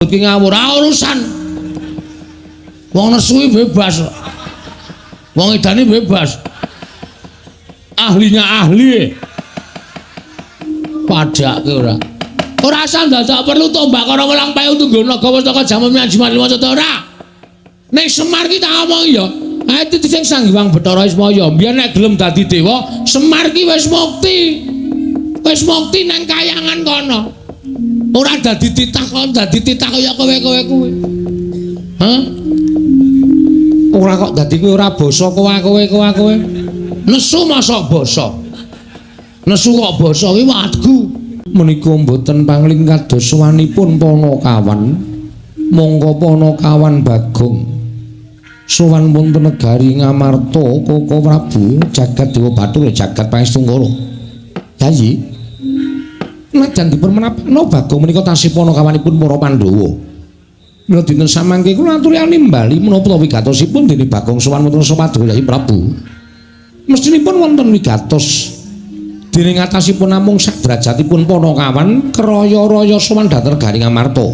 Ki ngawur urusan. Wong nesu bebas. Wong edane bebas. Ahlinya ahli. Padake ora. Ora usah dadak perlu tombak karo welang payu tunggu naga wastaka jamu ajiman lima ora. Ning Semar ki tak omong ya. Ae titi sing Sang Hyang Bathara Ismaya mbiyen nek gelem dadi dewa, Semar ki wis mukti. Wis mukti nang kayangan kono. Ora dadi titah kon dadi titah kaya kowe-kowe kuwi. Hah? Ora kok dadi kowe ora basa kowe-kowe. Nesu mosok basa. Nesu kok basa kuwi wadgu. Menika mboten pangling kados sowanipun Panakawan. Monggo Panakawan Bagong. Sowan wonten negari Ngamarta Koko Prabu jagat Dewa Bathara jagat Pangestungkara. Yayi. Najan dipun menapakna Bagong menika tasih panakawanipun para Pandhawa. Mila dinten samangke kula aturi animbali menapa wigatosipun dene Bagong sowan wonten Paduka Yayi Prabu. Mestinipun wonten wigatos dene ngatasipun namung sak derajatipun Panakawan kraya-raya sowan dhateng negari Ngamarta.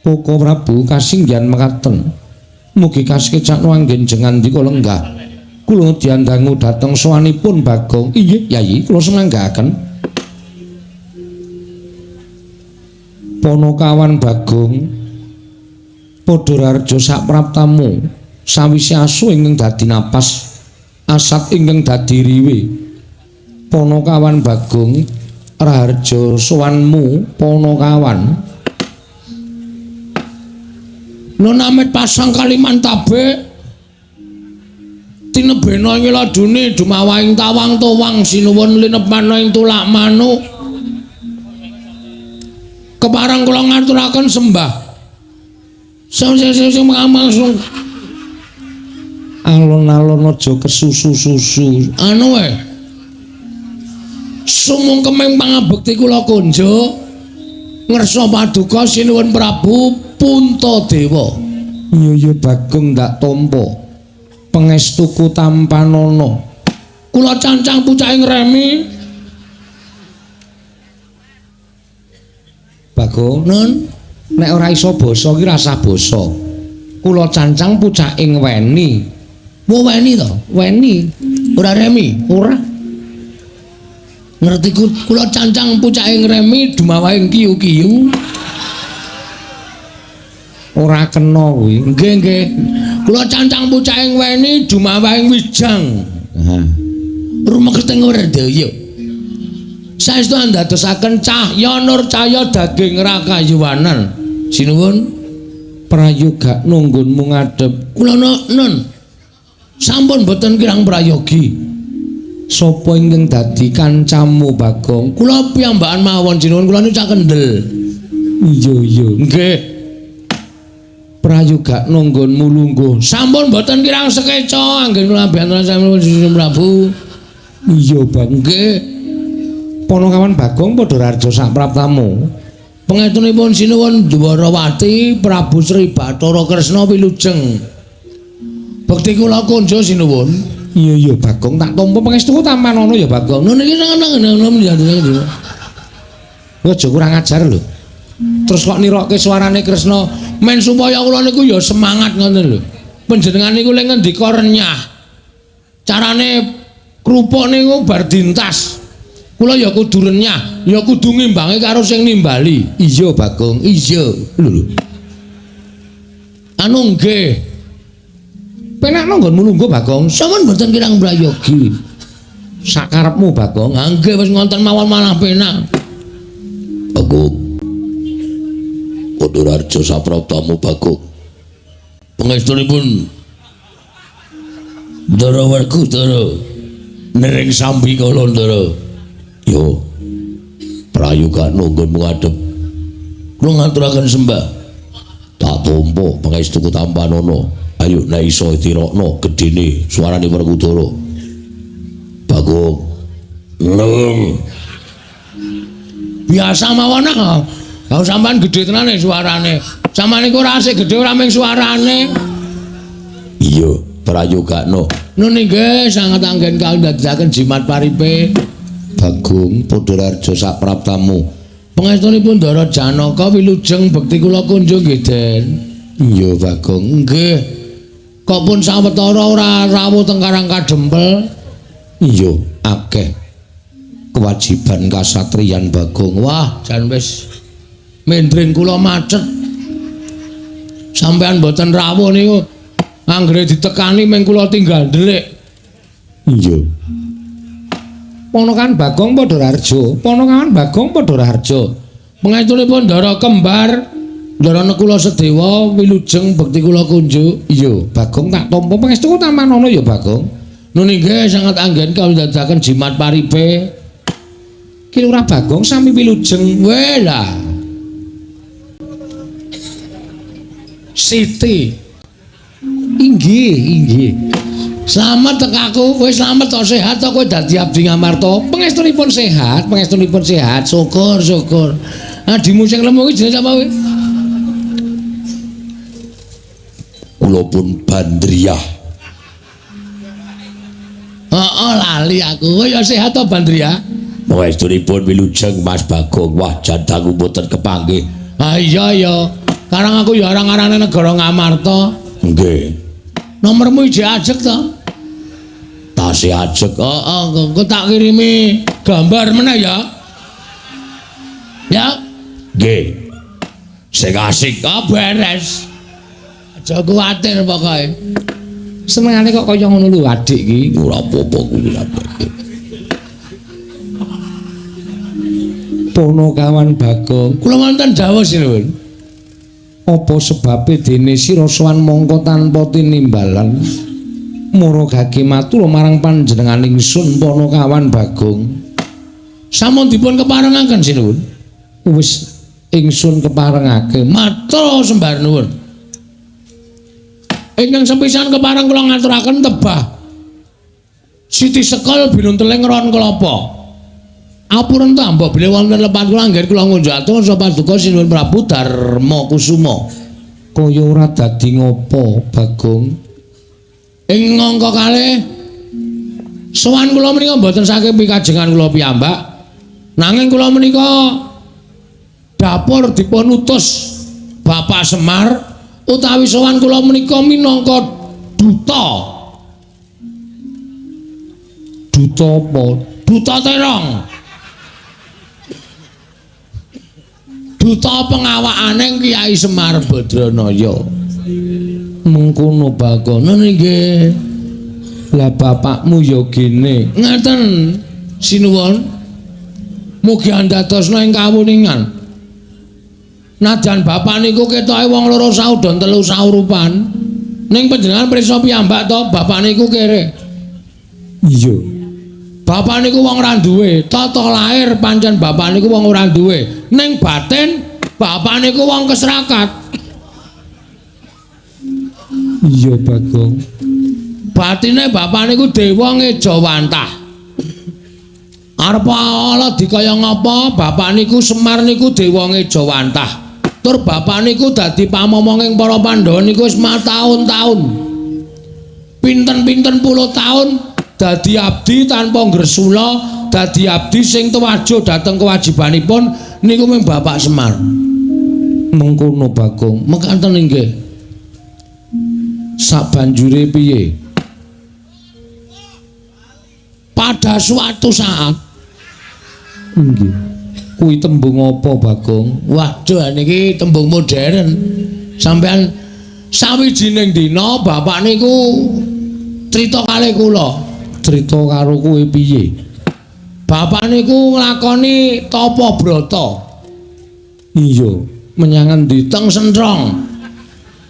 Koko Prabu kasinggihan mekaten. Mugi kasekecakno anggen jengandika lenggah. Kula diandangu dhateng sowanipun Bagong. Inggih Yayi, kula semanggaaken. Panakawan Bagong padha raharja sapraptamu sawise asu ingkang dadi napas, asat ingkang dadi riwe. Panakawan Bagong raharja sowanmu Panakawan. Nun amit pasang Kalimantabe tinebena ing ladune dumawahing tawang towang sinuwun linepana ing tulak manuk. Kepareng kula ngaturaken sembah. Sing sing sing langsung alon-alon aja kesusu-susu. Anu wae. Sumungkeming pangabekti kula kunjuk ngersa paduka sinuwun Prabu Puntadewa. Iya iya Bagong ndak tampa. Pangestuku tampanana. Kula cancang pucake ngremi. Bagong, nun, nek ora iso basa ki rasah basa. Kula cancang pucake ngweni. Wo weni to? Weni. Ora remi? Ora. Ngerti kula cancang pucake ngremi dumawahing kiyu-kiyu. Ora kena kuwi. Nggih, nggih. Kula cancang pucake ngweni dumawahing wijang. Heeh. Rumeketeng werdaya. Saestu andadosaken cahya nur cahya daging rakayuwanan. Sinuwun prayoga nunggunmu ngadhep. Kula nun. Sampun boten kirang prayogi. Sapa ingkang dadi kancamu Bagong? Kula piyambakan mawon sinuwun, kula niku cak kendel. Iya iya. Nggih. Prayoga nunggunmu lungguh. Sampun boten kirang sekeca anggen kula biantara sami Prabu. Iya, Bang. Nggih. Panakawan Bagong padha raharja sapraptamu. Pangestunipun sinuwun Dwarawati Prabu Sri Bathara Kresna wilujeng. Bekti kula kunjo sinuwun. Iya iya Bagong tak tampa pangestuku tampanana ya Bagong. Nun iki nang. Aja kurang ajar lho. Terus kok nirokke suarane Kresna men supaya kula niku ya semangat ngoten lho. Panjenengan niku lek ngendika renyah. Carane krupuk niku bar dintas. Kula ya kudu renyah, ya kudu ngimbangi karo sing nimbali. Iya Bagong, iya. Lho lho. Anu nggih. Penakno nggonmu lungguh Bagong. Sampun mboten kirang prayogi. Sakarepmu Bagong. Ha nggih wis ngonten mawon malah penak. Bagong. Padha raharja sapraptamu Bagong. Pangestunipun Ndara Werkudara nering sambi kala Ndara. Yo. Prayoga nunggun ngadhep. Kula ngaturaken sembah. Tak tampa pangestuku tampanana. Ayo nek iso tirokno gedene suarane Werkudara. Bagong. Neng. Biasa mawon ah. Lah sampean gedhe tenane suarane. Sampean niku ora asik gedhe ora mung suarane. Iya, prayogakno. Nun nggih sanget anggen kang ndadekaken jimat paripe. Bagong padha raharja sapraptamu. Pangestunipun Ndara Janaka wilujeng bekti kula kunjung nggih, Den. Iya, Bagong. Nggih. Kok pun sawetara ora rawuh teng Karang Kadempel? Iya, akeh kewajiban kasatriyan Bagong. Wah, jan wis mendring kula macet. Sampeyan mboten rawuh niku anggere ditekani meng kula tinggal ndelik. Iya. Ponakan Bagong padha Raharja, ponakan Bagong padha Raharja. Pangestunipun Ndara kembar, Ndara Nekula Sedewa wilujeng bekti kula kunjuk. Iya, Bagong tak tampa pangestuku tampanana ya, Bagong. Nun inggih sanget anggen kawidadaken jimat paripe. Ki Lurah Bagong sami wilujeng. Weh lah. Siti. Inggih, inggih. Slamet tek aku, kowe slamet to sehat to kowe dadi abdi Ngamarta. Pangestunipun sehat, pangestunipun sehat. Syukur, syukur. Adimu sing lemu kuwi jenenge sapa kowe? Kula pun Bandriyah. Heeh, lali aku. Kowe ya sehat to Bandriyah? Pangestunipun wilujeng Mas Bagong. Wah, jan dangu mboten kepanggih. Ah iya ya. Karang aku ya arang-arane negara Ngamarta. Nggih. Nomormu ijek ajeg to? Tasih ajeg. Heeh, engko tak kirimi gambar meneh ya. Ya. Nggih. Sing asik. Ah beres. Aja kuwatir pokoke. Senengane kok kaya ngono lho adik iki. Ora apa-apa kuwi lha. Ponokawan Bagong, kula wonten dawuh sinuwun. Apa sebabe dene sira sowan mongko tanpa tinimbalan? Mara gage matur marang panjenengan ingsun Ponokawan Bagong. Sampun dipun keparengaken sinuwun. Wis ingsun keparengake. Matur sembah nuwun. Ingkang sepisan kepareng kula ngaturaken tebah Siti Sekul binunteling ron kelapa. Apuren ta mbok bilih wonten lepat kula anggen kula ngunjuk atur sapa paduka Sinuwun Prabu Darma Kusuma. Kaya ora dadi ngopo, Bagong? Ing angka kalih sowan kula menika mboten saking pikajengan kula piyambak. Nanging kula menika dapur dipun utus Bapak Semar utawi sowan kula menika minangka duta. Duta apa? Duta terong. Duta pengawakane Kyai Semar Badranaya. Mengkono Bagong. Nggih. Lah bapakmu ya gene. Ngaten sinuwun. Mugi andadosna ing kawuningan. Najan bapak niku ketoke wong loro saudon telu saurupan. Ning panjenengan prisa piyambak to, bapak niku kere. Iya. Bapak niku wong ora duwe, tata lahir pancen bapak niku wong ora duwe. Ning batin bapak niku wong kesrakat. Iya, Bagong. Batine bapak niku dewa ngejawantah. Arep ala dikaya ngapa, bapak niku Semar niku dewa ngejawantah. Tur bapak niku dadi pamomonging para Pandhawa niku wis mataun-taun. Pinten-pinten puluh taun dadi abdi tanpa ngresula, dadi abdi sing tuwajo dhateng kewajibanipun niku mung Bapak Semar. Mengkono Bagong, mekaten inggih. Sabanjure piye? Pada suatu saat nggih. Kuwi tembung apa Bagong? Waduh niki tembung modern. Sampeyan sawijining dina bapak niku crita kalih kula. Crita karo kowe piye? Bapak niku nglakoni tapa brata. Iya, menyang endi? Teng Sentrong.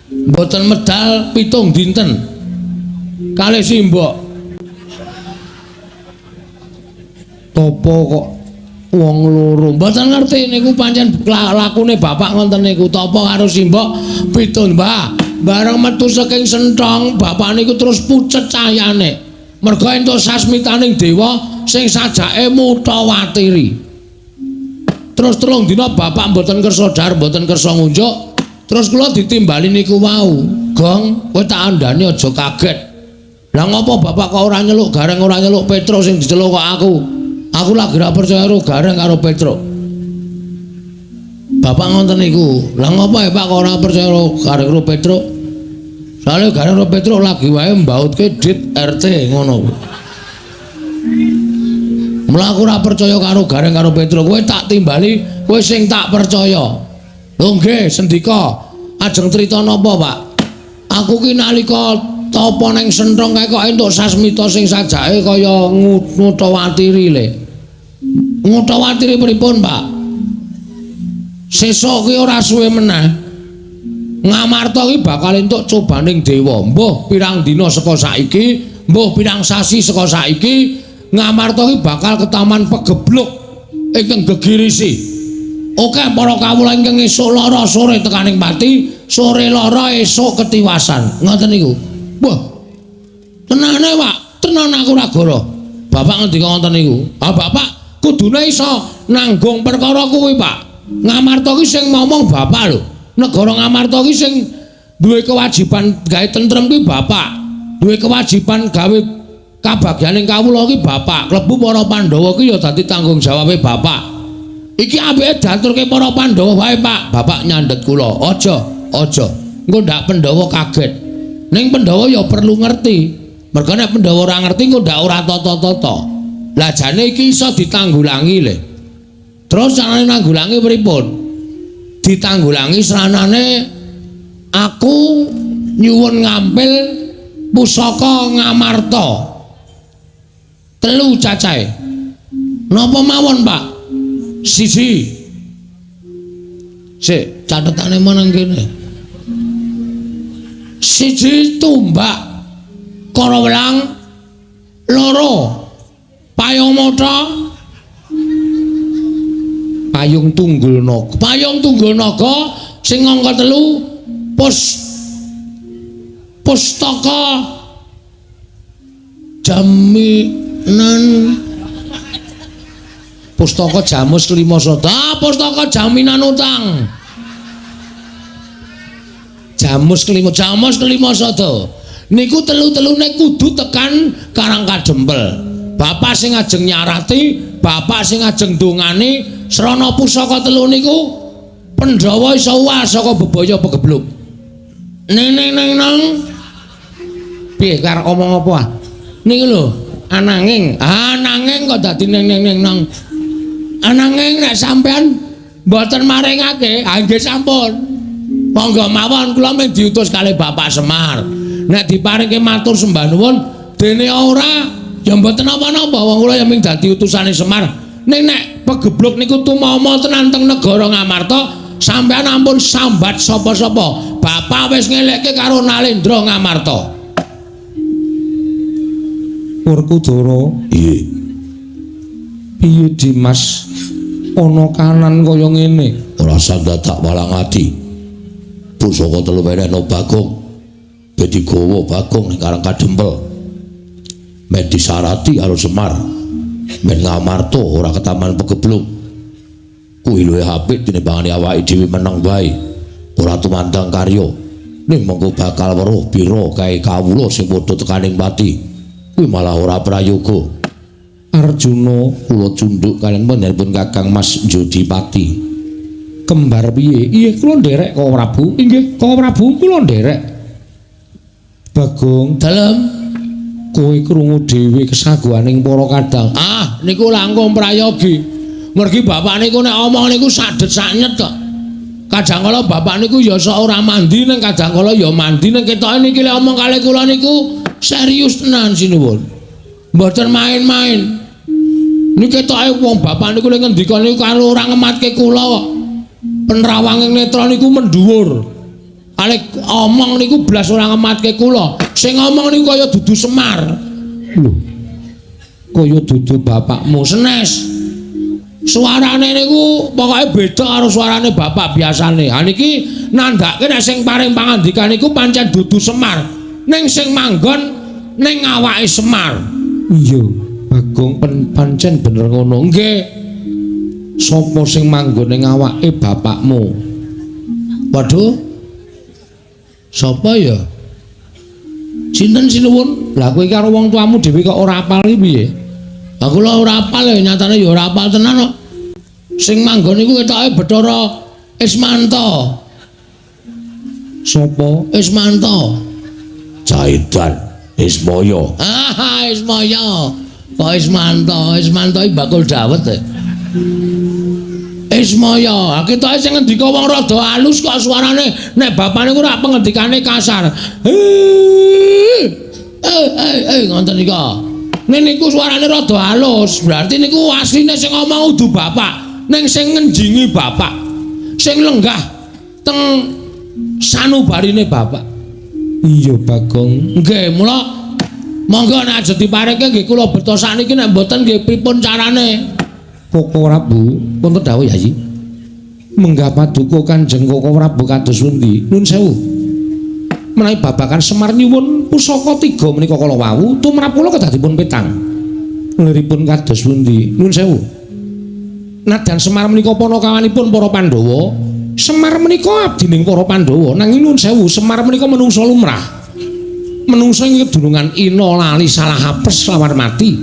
Mboten medal 7 dinten. Kalih simbok. Tapa kok wong loro. Mboten ngerti niku pancen lakune bapak ngoten niku. Tapa karo simbok 7, Mbah. Bareng metu saking Sentrong, bapak niku terus pucet cahyane. Merga entuk sasmitaning dewa sing sajake mutawatiri. Terus 3 dina bapak mboten kersa dhahar, mboten kersa ngunjuk. Terus kula ditimbali niku wau. Gong, kowe tak andhani aja kaget. Lah ngopo bapak kok ora nyeluk Gareng, ora nyeluk Petro sing diceluk kok aku? Aku lagi ora percaya karo Gareng karo Petro. Bapak ngoten niku. Lah ngopo ya Pak kok ora percaya karo Gareng karo Petruk? Soale Gareng karo Petruk lagi wae mbautke dit RT ngono. Mula aku ora percaya karo Gareng karo Petruk. Kowe tak timbali, kowe sing tak percaya. Lho nggih, sendika. Ajeng crita napa, Pak? Aku ki nalika tapa ning senthong kae kok entuk sasmita sing sajake kaya ngutawatiri le. Ngutawatiri pripun, Pak? Sesuk ki ora suwe meneh. Ngamarta ki bakal entuk cobaning dewa. Mbuh pirang dina saka saiki, mbuh pirang sasi saka saiki, Ngamarta ki bakal ketaman pegebluk ingkang gegirisi. Oke, para kawula ingkang esuk lara sore tekaning pati, sore lara esuk ketiwasan. Ngoten niku. Wah. Tenane, Pak. Tenan aku ora goro. Bapak ngendika ngoten niku. Ah, Bapak kudune iso nanggung perkara kuwi, Pak. Ngamarta ki sing ngomong Bapak lho. Negara Ngamarta ki sing duwe kewajiban gawe tentrem ki Bapak. Duwe kewajiban gawe kabagyaning kawula ki Bapak. Klebu para Pandhawa ki ya dadi tanggung jawabe Bapak. Iki apike diaturke para Pandhawa wae, Pak. Bapak nyandhet kula. Aja, aja. Engko ndak Pandhawa kaget. Ning Pandhawa ya perlu ngerti. Merga nek Pandhawa ora ngerti engko ndak ora tata-tata. Lah jane iki iso ditanggulangi le. Terus carane nanggulangi pripun? Ditanggulangi sranane aku nyuwun ngampil pusaka Ngamarta. 3 cacahe. Napa mawon, Pak? Siji. Sik, catetane meneng kene. Siji tumbak karawelang, loro payung mata, payung tunggul naga. Payung tunggul naga sing angka 3 pustaka jaminan pustaka jamus kelima sada. Ah, pustaka jaminan utang. Jamus kelima, jamus kelima sada. Niku telu-telune kudu tekan Karang Kadempel. Bapak sing ajeng nyarati, bapak sing ajeng dongani, srana pusaka telu niku Pandhawa iso uwal saka bebaya pegebluk. Ning ning ning nang. Piye karep omong apa ah? Niku lho, ananging, ananging kok dadi ning ning ning nang. Ananging nek sampean mboten maringake, ha nggih sampun. Monggo mawon kula mung diutus kalih Bapak Semar. Nek diparingke matur sembah nuwun, dene ora ya mboten napa-napa, wong kula ya mung dadi utusane Semar. Ning nek pegebluk niku tumama tenan teng negara Ngamarta, sampean ampun sambat sapa-sapa. Bapak wis ngelekke karo Nalendra Ngamarta. Werkudara, Piye? Piye Dimas? Ana kanan kaya ngene. Ora dadak walang ati. Pusaka telu wenehno Bagong. Ben digawa Bagong ning Karang Kadempel. Men disarati karo Semar. Men Ngamarta ora ketaman pegebluk. Kuwi luwih apik tinimbangane awake dhewe meneng wae. Ora tumandang karya. Ning mengko bakal weruh pira kae kawula sing padha tekaning pati. Kuwi malah ora prayoga. Arjuna kula cundhuk kaliyan panjenenganipun Kakang Mas Jodipati. Kembar piye? Iya kula nderek Koko Prabu. Inggih, Koko Prabu kula nderek. Bagong, Dalem kowe krungu dhewe kesaguhaning para kadang. Ah, niku langkung prayogi. Mergi bapak niku nek omong niku sadet saknyet kok. Kadang kala bapak niku ya sok ora mandi ning kadang kala ya mandi ning ketoke niki lek omong kalih kula niku serius tenan sinuwun. Mboten main-main. Niki ketoke wong bapak niku lek ngendika niku karo ora ngematke kula kok. Penrawanging netra niku mendhuwur. Kalih omong niku blas ora ngematke kula. Sing ngomong niku kaya dudu Semar. Lho. Kaya dudu bapakmu senes. Suarane niku pokoke beda karo suarane bapak biasane. Ha niki nandhake nek sing paring pangandikan niku pancen dudu Semar. Ning sing manggon ning awake Semar. Iya, Bagong pancen bener ngono. Nggih. Sapa sing manggon ning awake bapakmu? Waduh. Sapa ya? Sinten sinuwun? Lah kowe iki karo wong tuamu dhewe kok ora apal iki piye? Lah kula ora apal ya, nyatane ya ora apal tenan kok. Sing manggon niku ketoke Bathara Ismanto. Sopo? Ismanto. Jaidan Ismaya. Ah, Ismaya. Kok Ismanto? Ismanto iki bakul dawet e. Ismaya, ketoke sing ngendika wong rada alus kok suarane nek bapane ku ora pengendikane kasar. Ngoten nika. Nek niku suarane rada alus, berarti niku asline sing ngomong udu bapak, ning sing ngenjingi bapak. Sing lenggah teng sanubarine bapak. Iya, Bagong. Nggih, mula monggo nek aja dipareke nggih kula beto sakniki nek mboten nggih pripun carane? Koko Prabu, wonten dawuh Yayi. Menggah paduka Kanjeng Koko Prabu kados pundi? Nun sewu. Menawi babagan Semar nyuwun pusaka tiga menika kala wau, tumrap kula kedah dipun petang. Liripun kados pundi? Nun sewu. Nadyan Semar menika panakawanipun para Pandhawa, Semar menika abdining para Pandhawa, nanging nun sewu, Semar menika menungsa lumrah. Menungsa ing kedunungan ina lali salah apes lawan mati.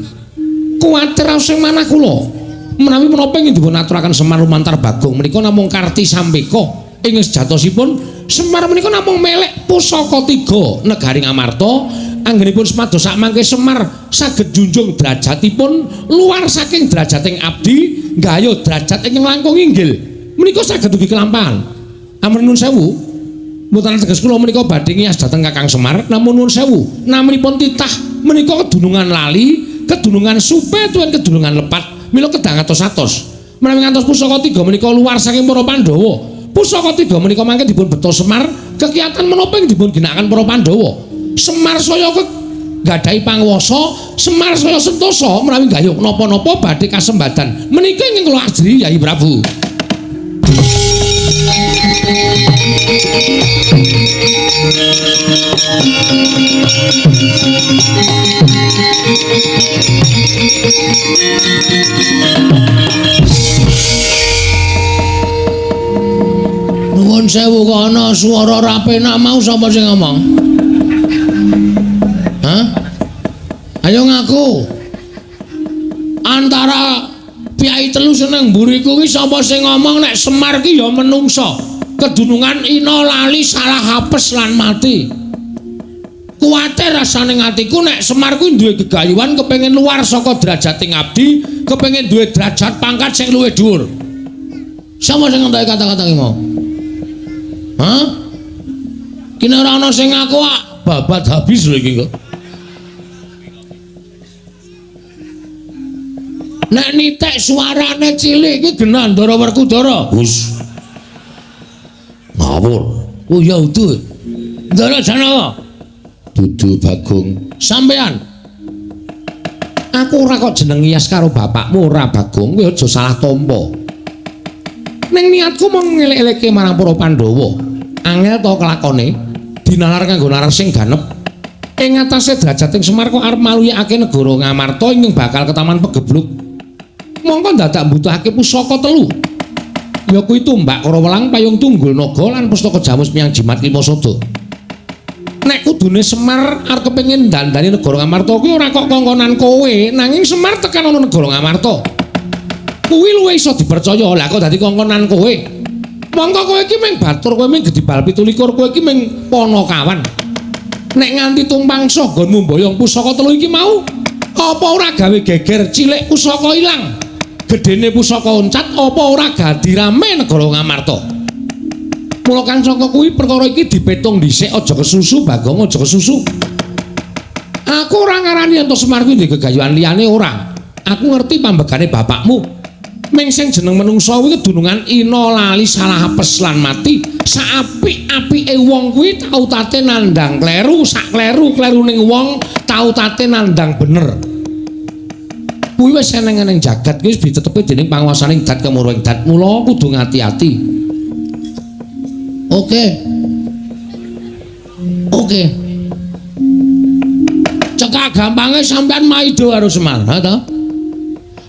Kuwatir sing manah kula. Menawi menapa ingkang dipun aturaken Semar lumantar Bagong menika namung karti sampeka ing sejatosipun Semar menika namung melek pusaka tiga negari Ngamarta anggenipun semados sakmangke Semar saged junjung derajatipun luar saking derajating abdi nggayuh derajat ingkang langkung inggil menika saged ugi kelampahan. Ampun nuwun sewu, mboten teges kula menika badhe ngiyas dhateng Kakang Semar, namun nuwun sewu naminipun titah menika kedunungan lali, kedunungan supe tuwin kedunungan lepat mila kedah ngatos-atos. Menawi ngantos pusaka tiga menika luar saking para Pandhawa, pusaka tiga menika mangke dipun beto Semar kegiatan menapa ing dipun ginakaken para Pandhawa. Semar saya nggadahi panguwasa, Semar saya sentosa menawi nggayuh napa-napa badhe kasembadan. Menika ingkang kula ajri Yayi Prabu. Nuwun sewu kok ana swara ora penak mau sapa sing ngomong? Hah? Ayo ngaku. Antara piyai telu seneng mburiku kuwi sapa sing ngomong nek Semar ki ya menungsa, kedunungan ina lali salah apes lan mati. Kuwatir rasane atiku nek Semar kuwi duwe gegayuhan kepengin luar saka derajating abdi, kepengin duwe derajat pangkat sing luwih dhuwur. Sapa sing ngentoki kata-kata ki mau? Hah? Kene ora ana sing ngaku ah, babat habis lho iki kok. Nek nitek suarane cilik iki genah Ndara Werkudara. Hus. Ngawur. Oh ya udu. Ndara Janaka. Dudu Bagong. Sampean. Aku ora kok jeneng ngiyas karo bapakmu ora Bagong, kowe aja salah tampa. Ning niatku mung ngelek-elekke marang para Pandhawa. Angel to kelakone dinalar kanggo nalar sing ganep. Ing atase derajating Semar kok arep maluyakake negara Ngamarta ingkang bakal ketaman pegebluk. Mongko dadak mbutuhake pusaka telu. Ya kuwi tumbak Karawelang, payung tunggul naga lan pustaka jamus miyang jimat lima sada. Nek kudune Semar arep kepengin dandani negara Ngamarta kuwi ora kok kongkonan kowe, nanging Semar tekan ana negara Ngamarta. Kuwi luwih iso dipercaya. Lah kok dadi kongkonan kowe? Mongko kowe iki mung batur, kowe mung gedibal 27, kowe iki mung panakawan. Nek nganti tumpang soh nggonmu mboyong pusaka telu iki mau, apa ora gawe geger cilik pusaka ilang? Gedene pusaka oncat apa ora gadi rame negara Ngamarta? Mula kang saka kuwi perkara iki dipetung dhisik, aja kesusu Bagong, aja kesusu. Aku ora ngarani yen to Semar kuwi ndek gegayuhan liyane ora. Aku ngerti pambegane bapakmu. Ming sing jeneng menungsa kuwi kedunungan ina lali salah apes lan mati. Saapik-apike wong kuwi tau tate nandhang kleru, sak kleru-klerune wong tau tate nandhang bener. Kuwi wis eneng-eneng jagat kuwi wis ditetepi dening panguwasaning dat kemurwing dat. Mula kudu ngati-ati. Oke. Oke. Cekak gampange sampean maido karo Semar, ha ta?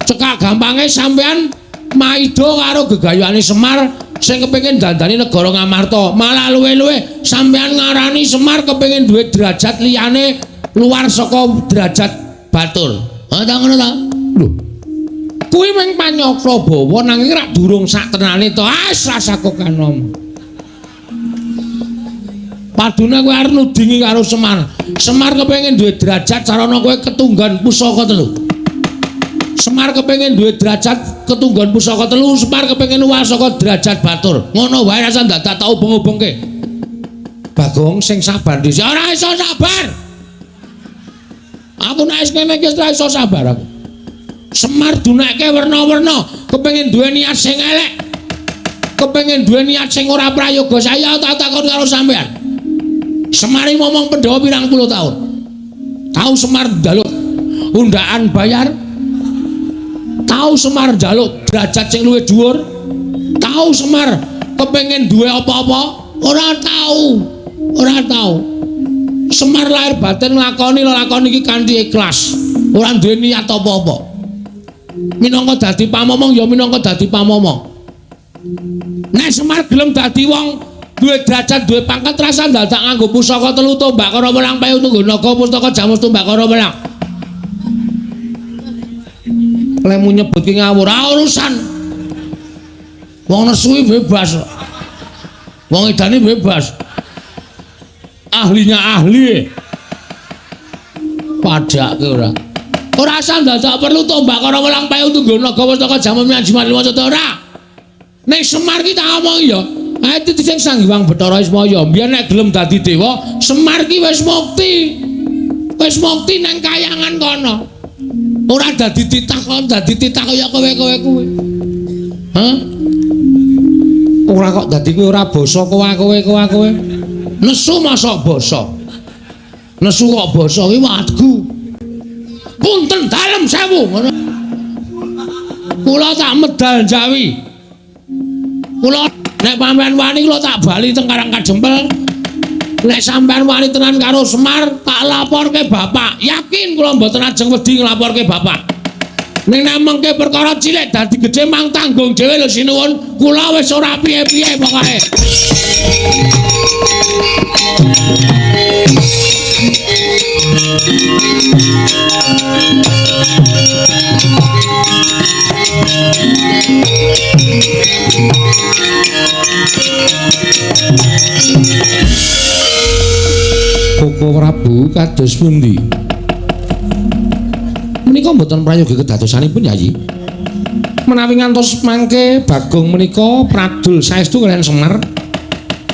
Cekak gampange sampean maido karo gegayuhane Semar sing kepengin dandani negara Ngamarta. Malah luwe-luwe sampean ngarani Semar kepengin duwe derajat liyane luar saka derajat batur. Ha ta ngono ta? Lho. Kuwi mung panyakra bawa nanging rak durung sak tenane to. Ah, rasa kok kanom. Padune kowe arep nudingi karo Semar. Semar kepengin duwe derajat carana kowe ketunggon pusaka telu. Semar kepengin duwe derajat ketunggon pusaka telu, Semar kepengin luwih saka derajat batur. Ngono wae rasa dadak tak ubeng-ubengke. Bagong sing sabar dhisik. Ora iso sabar. Aku nek wis ngene iki ora iso sabar aku. Semar dunekke werna-werna, kepengin duwe niat sing elek. Kepengin duwe niat sing ora prayoga. Saya tak takon karo sampean. Semar ngomong Pandhawa pirang puluh tahun. Tahu Semar njaluk undaan bayar. Tahu Semar njaluk derajat sing luwih dhuwur. Tahu Semar kepengin duwe apa-apa? Ora tahu. Ora tahu. Semar lahir batin nglakoni lelakon iki kanthi ikhlas. Ora duwe niat apa-apa. Minangka dadi pamomong ya minangka dadi pamomong. Nek Semar gelem dadi wong duwe derajat, duwe pangkat, rasa dadak nganggo pusaka telu tombak karo welang payu tunggu naga pustaka jamus tombak karo welang. Lemu nyebut ki ngawur, ah urusan. Wong nesu bebas. Wong edane bebas. Ahlinya ahli. Padake ora. Ora usah dadak perlu tombak karo welang payu tunggu naga pustaka jamus jimat lima cata ora. Ning Semar ki tak omongi ya. Ae titi sing Sang Hyang Bathara Ismaya, mbiyen nek gelem dadi dewa, Semar ki wis mukti. Wis mukti nang kayangan kono. Ora dadi titah kok dadi titah kaya kowe-kowe kuwi. Hah? Ora kok dadi kowe ora basa kowe-kowe. Nesu mosok basa. Nesu kok basa kuwi wadgu. Punten dalem sewu ngono. Kula tak medal Jawi. Kula nek sampean wani kula tak bali teng Karang Kadempel. Nek sampean wani tenan karo Semar, tak laporke bapak. Yakin kula mboten ajeng wedi nglaporke bapak. Ning nek mengke perkara cilik dadi gedhe mang tanggung dhewe lho sinuwun. Kula wis ora piye-piye pokoke. Koko Prabu kados pundi? Menika mboten prayogi kedadosanipun Yayi. Menawi ngantos mangke Bagong menika pradul saestu kaliyan Semar.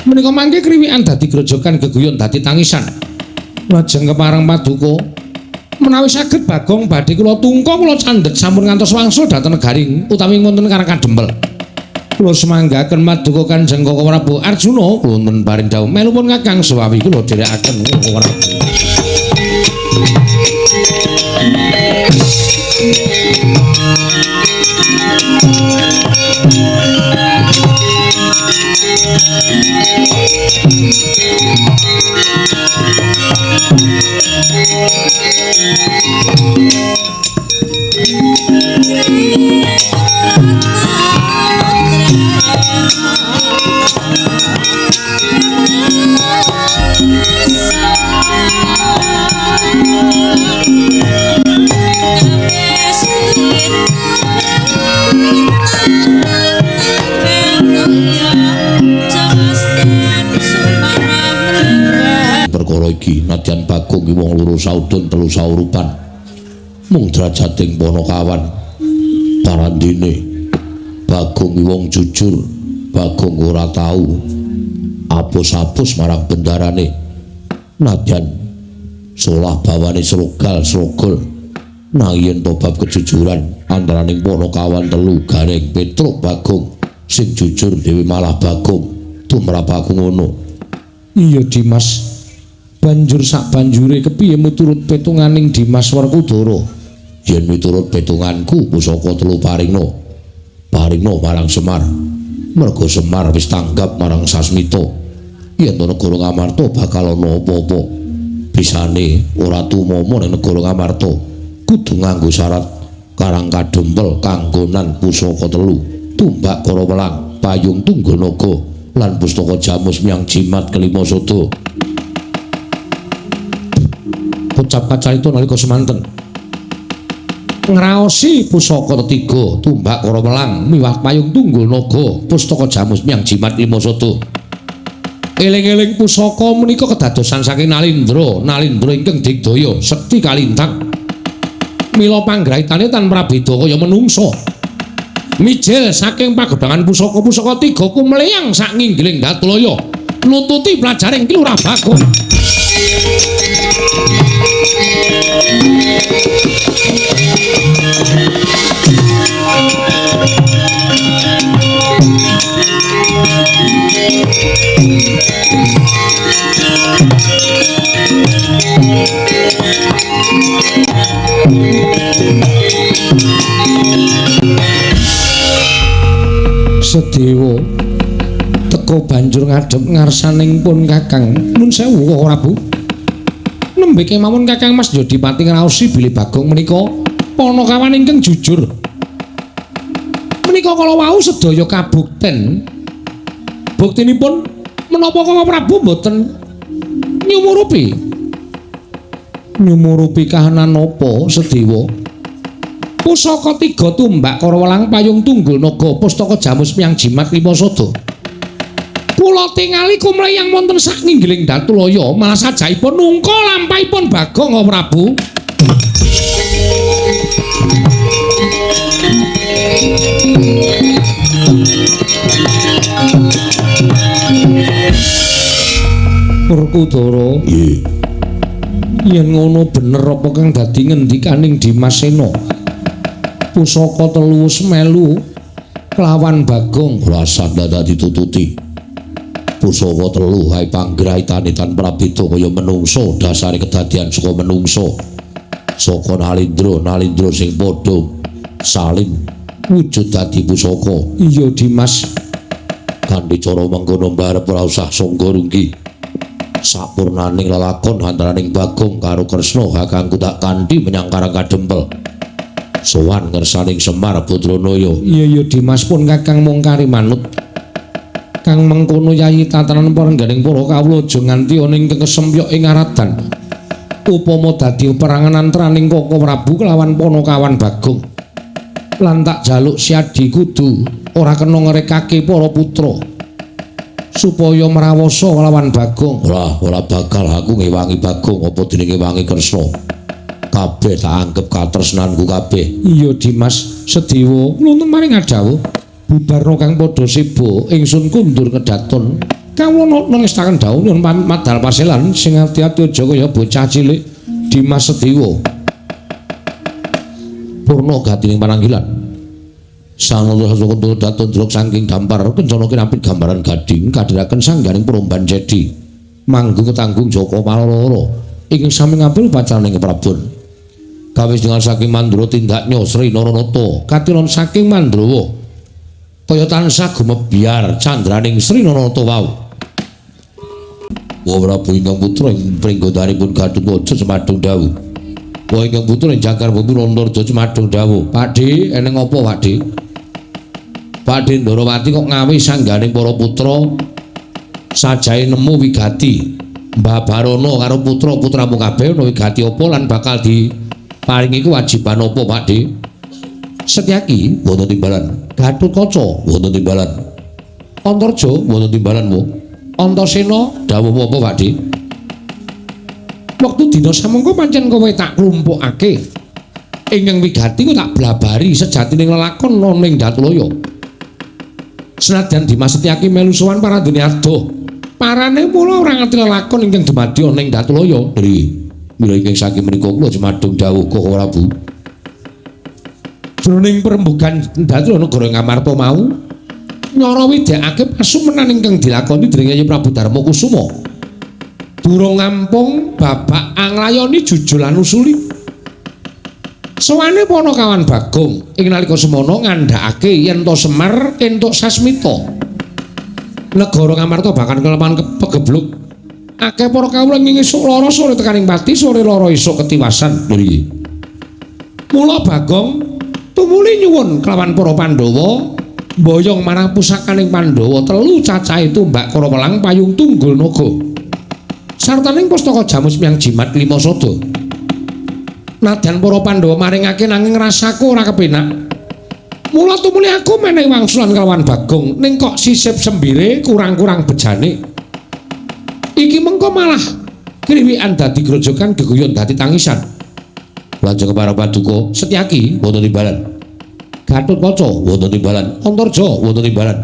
Menika mangke kriwikan dadi grojogan geguyon dadi tangisan. Lajeng kepareng paduka menawi saged Bagong badhe kula tungka kula candhet sampun ngantos wangsul dhateng negaring utawi wonten Karang Kadempel. Kula semanggaken paduka Kanjeng Koko Prabu Arjuna kula wonten paring dawuh melupun Kakang Suwawi kula dherekaken Koko Prabu. Perkara iki nadyan Bagong ki wong loro saudon telu saurupan mung drajating panakawan parandene Bagong ki wong jujur. Bagong ora tau apus-apus marang bendarane nadyan solah bawane srogal srogol nanging yen to bab kejujuran antaraning panakawan telu Gareng Petruk Bagong sing jujur dhewe malah Bagong tumrap aku ngono. Iya Dimas, banjur sak banjure kepiye miturut petunganing Dimas Werkudara? Yen miturut petunganku pusaka telu paringna paringna marang Semar. Merga Semar wis tanggap marang Sasmita. Yen to negara Ngamarta bakal ana apa-apa. Bisane ora tumama ning negara Ngamarta kudu nganggo syarat Karang Kadempel kanggonan pusaka telu tumbak kara welang payung tungganaga lan pustaka jamus miang jimat kelima sada. Ucap kacarita nalika semanten. Ngraosi pusaka tetiga tumbak kara welang miwah payung tunggul naga pustaka jamus miang jimat lima sada. Eling-eling pusaka menika kedadosan saking Nalindra, Nalindra ingkang digdaya sekti kalintang. Mila panggraitane tan prabeda kaya menungsa. Mijil saking pagedhangan pusaka-pusaka tiga kumleyang sak nginggiling Datulaya nututi pelajaring Ki Lurah Bagong. Sedewa teka banjur ngadhep ngarsaning pun Kakang. Nun sewu Koko Prabu. Nembe kemawon Kakang Mas Jodipati ngraosi bilih Bagong menika panakawan ingkang jujur. Menika kala wau sedaya kabukten. Buktinipun menapa Koko Prabu mboten nyumurupi? Nyumurupi kahanan napa Sedewa? Pusaka tiga tumbak kara welang payung tunggul naga pustaka jamus miang jimat lima sada. Kula tingali kumleyang wonten sak nginggiling Datulaya malah sajaipun nungka lampahipun Bagong Prabu. Werkudara, nggih. Yen ngono bener apa kang dadi ngendikaning Dimas Sena? Pusaka telu wis melu kelawan Bagong. Ora usah dadak ditututi. Pusaka telu hae panggraitane tan prabeda kaya menungsa, dasare kedadian saka menungsa. Saka Nalindra, Nalindra sing padha saling wujud dadi pusaka. Iya Dimas. Kanthi cara mengkono mbarep ora usah sangga runggi. Sapurnaning lelakon antaraning Bagong karo Kresna kakangku tak kanthi menyang Karang Kadempel. Sowan ngersaning Semar Badranaya. Iya iya Dimas, pun Kakang mung kari manut. Kang mengkono yayi tatanan parengganing para kawula aja nganti ana ing kesempyok ing aradan. Upama dadi perangan antaraning Koko Prabu kelawan panakawan Bagong. Lan tak jaluk siadi kudu ora kena ngrekake para putra supaya mrawasa kelawan Bagong. Ora, ora bakal aku ngewangi Bagong apa dene ngewangi Kresna. Kabeh tak anggep katresnanku kabeh. Iya Dimas Sedewa, nuwun maring adhawuh. Bubarna kang padha seba, ingsun kundur kedaton. Kawula nangestaken dawuh nyuwun pamit madal paselan sing ati-ati aja kaya bocah cilik. Dimas Sedewa. Purna gatining pananggilan. Sanata saka daton drok saking dampar kencana kinapit gambaran gading kadhiraken sangganing promban jedi. Manggung ketanggung Joko Paloro ingkang sami ngampil pacaraning Prabon. Kawis dengan saking Mandura tindaknya Sri Naranata katilon saking Mandrawa kaya tansah gumebyar candraning Sri Naranata wau. Wa Prabu ingkang putra ing pringgodaripun Gatotkaca cemadung dawuh. Wa ingkang putra ing jangkar bumi Antarja cemadung dawuh. Pakdhe eneng apa Pakdhe? Pakdhe Ndarawati kok ngawi sangganing para putra sajae nemu wigati. Mbah Barono karo putra-putramu kabeh ana wigati apa lan bakal di paringi kewajiban apa Pakdhe? Setyaki wonten timbalan, Gatotkaca wonten timbalan, Antarja wonten timbalan wo, Antasena dawuh apa Pakdhe? Wektu dina samangka pancen kowe tak klumpukake ingkang wigati ku tak blabari sejatining lelakon ana ing Datulaya. Senadyan Dimas Setyaki melu sowan parandene adoh, parane mula ora ngerti lelakon ingkang dumadi ana ing Datulaya. Nggih. Mila ingkang saking menika kula cemadung dawuh Koko Prabu. Jroning perembugan Datulaya negara Ngamarta mau nyara widekake pasumenan ingkang dilakoni dening Yayi Prabu Darma Kusuma. Durung ngampung babak anglayoni jujul lan usuli. Sowane Panakawan Bagong ing nalika semono ngandhakake yen to Semar entuk sasmita. Negara Ngamarta bahkan kelepan pegebluk. Akeh para kawula ing esuk lara sore tekaning pati sore lara esuk ketiwasan. Nggih. Mula Bagong tumuli nyuwun kelawan para Pandhawa mboyong marang pusakaning Pandhawa telu cacahe tumbak kara welang payung tunggul naga. Sartaning pustaka jamus miang jimat lima sada. Nadyan para Pandhawa maringake nanging rasaku ora kepenak. Mula tumuli aku menehi wangsulan kelawan Bagong ning kok sisip sembire kurang-kurang bejane. Iki mengko malah kriwikan dadi grojogan geguyon dadi tangisan. Lajeng para paduka Setyaki wonten timbalan. Gatotkaca wonten timbalan, Antarja wonten timbalan.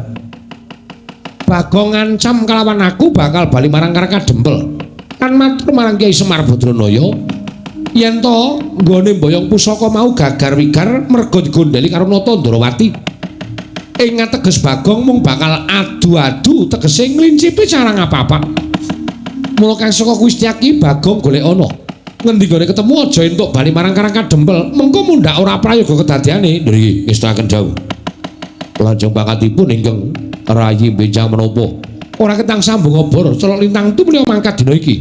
Bagong ngancam kalawan aku bakal bali marang Karang Kadempel. Lan matur marang Kyai Semar Badranaya yen to nggone mboyong pusaka mau gagar wigar merga digondheli karo Nata Ndrawati. Ing ateges Bagong mung bakal adu-adu tegese nglincipi cara ngapa-apa. Mula kang saka kuwi Setyaki Bagong golek ana. Ngendi gone ketemu aja entuk bali marang Karang Kadempel, mengko mundhak ora prayoga kedadeane. Nggih, ngestakaken dawuh. Lajeng pangkatipun ingkang rayi benjang menapa? Ora ketang sambung obor, celok lintang tumuli mangkat dina iki.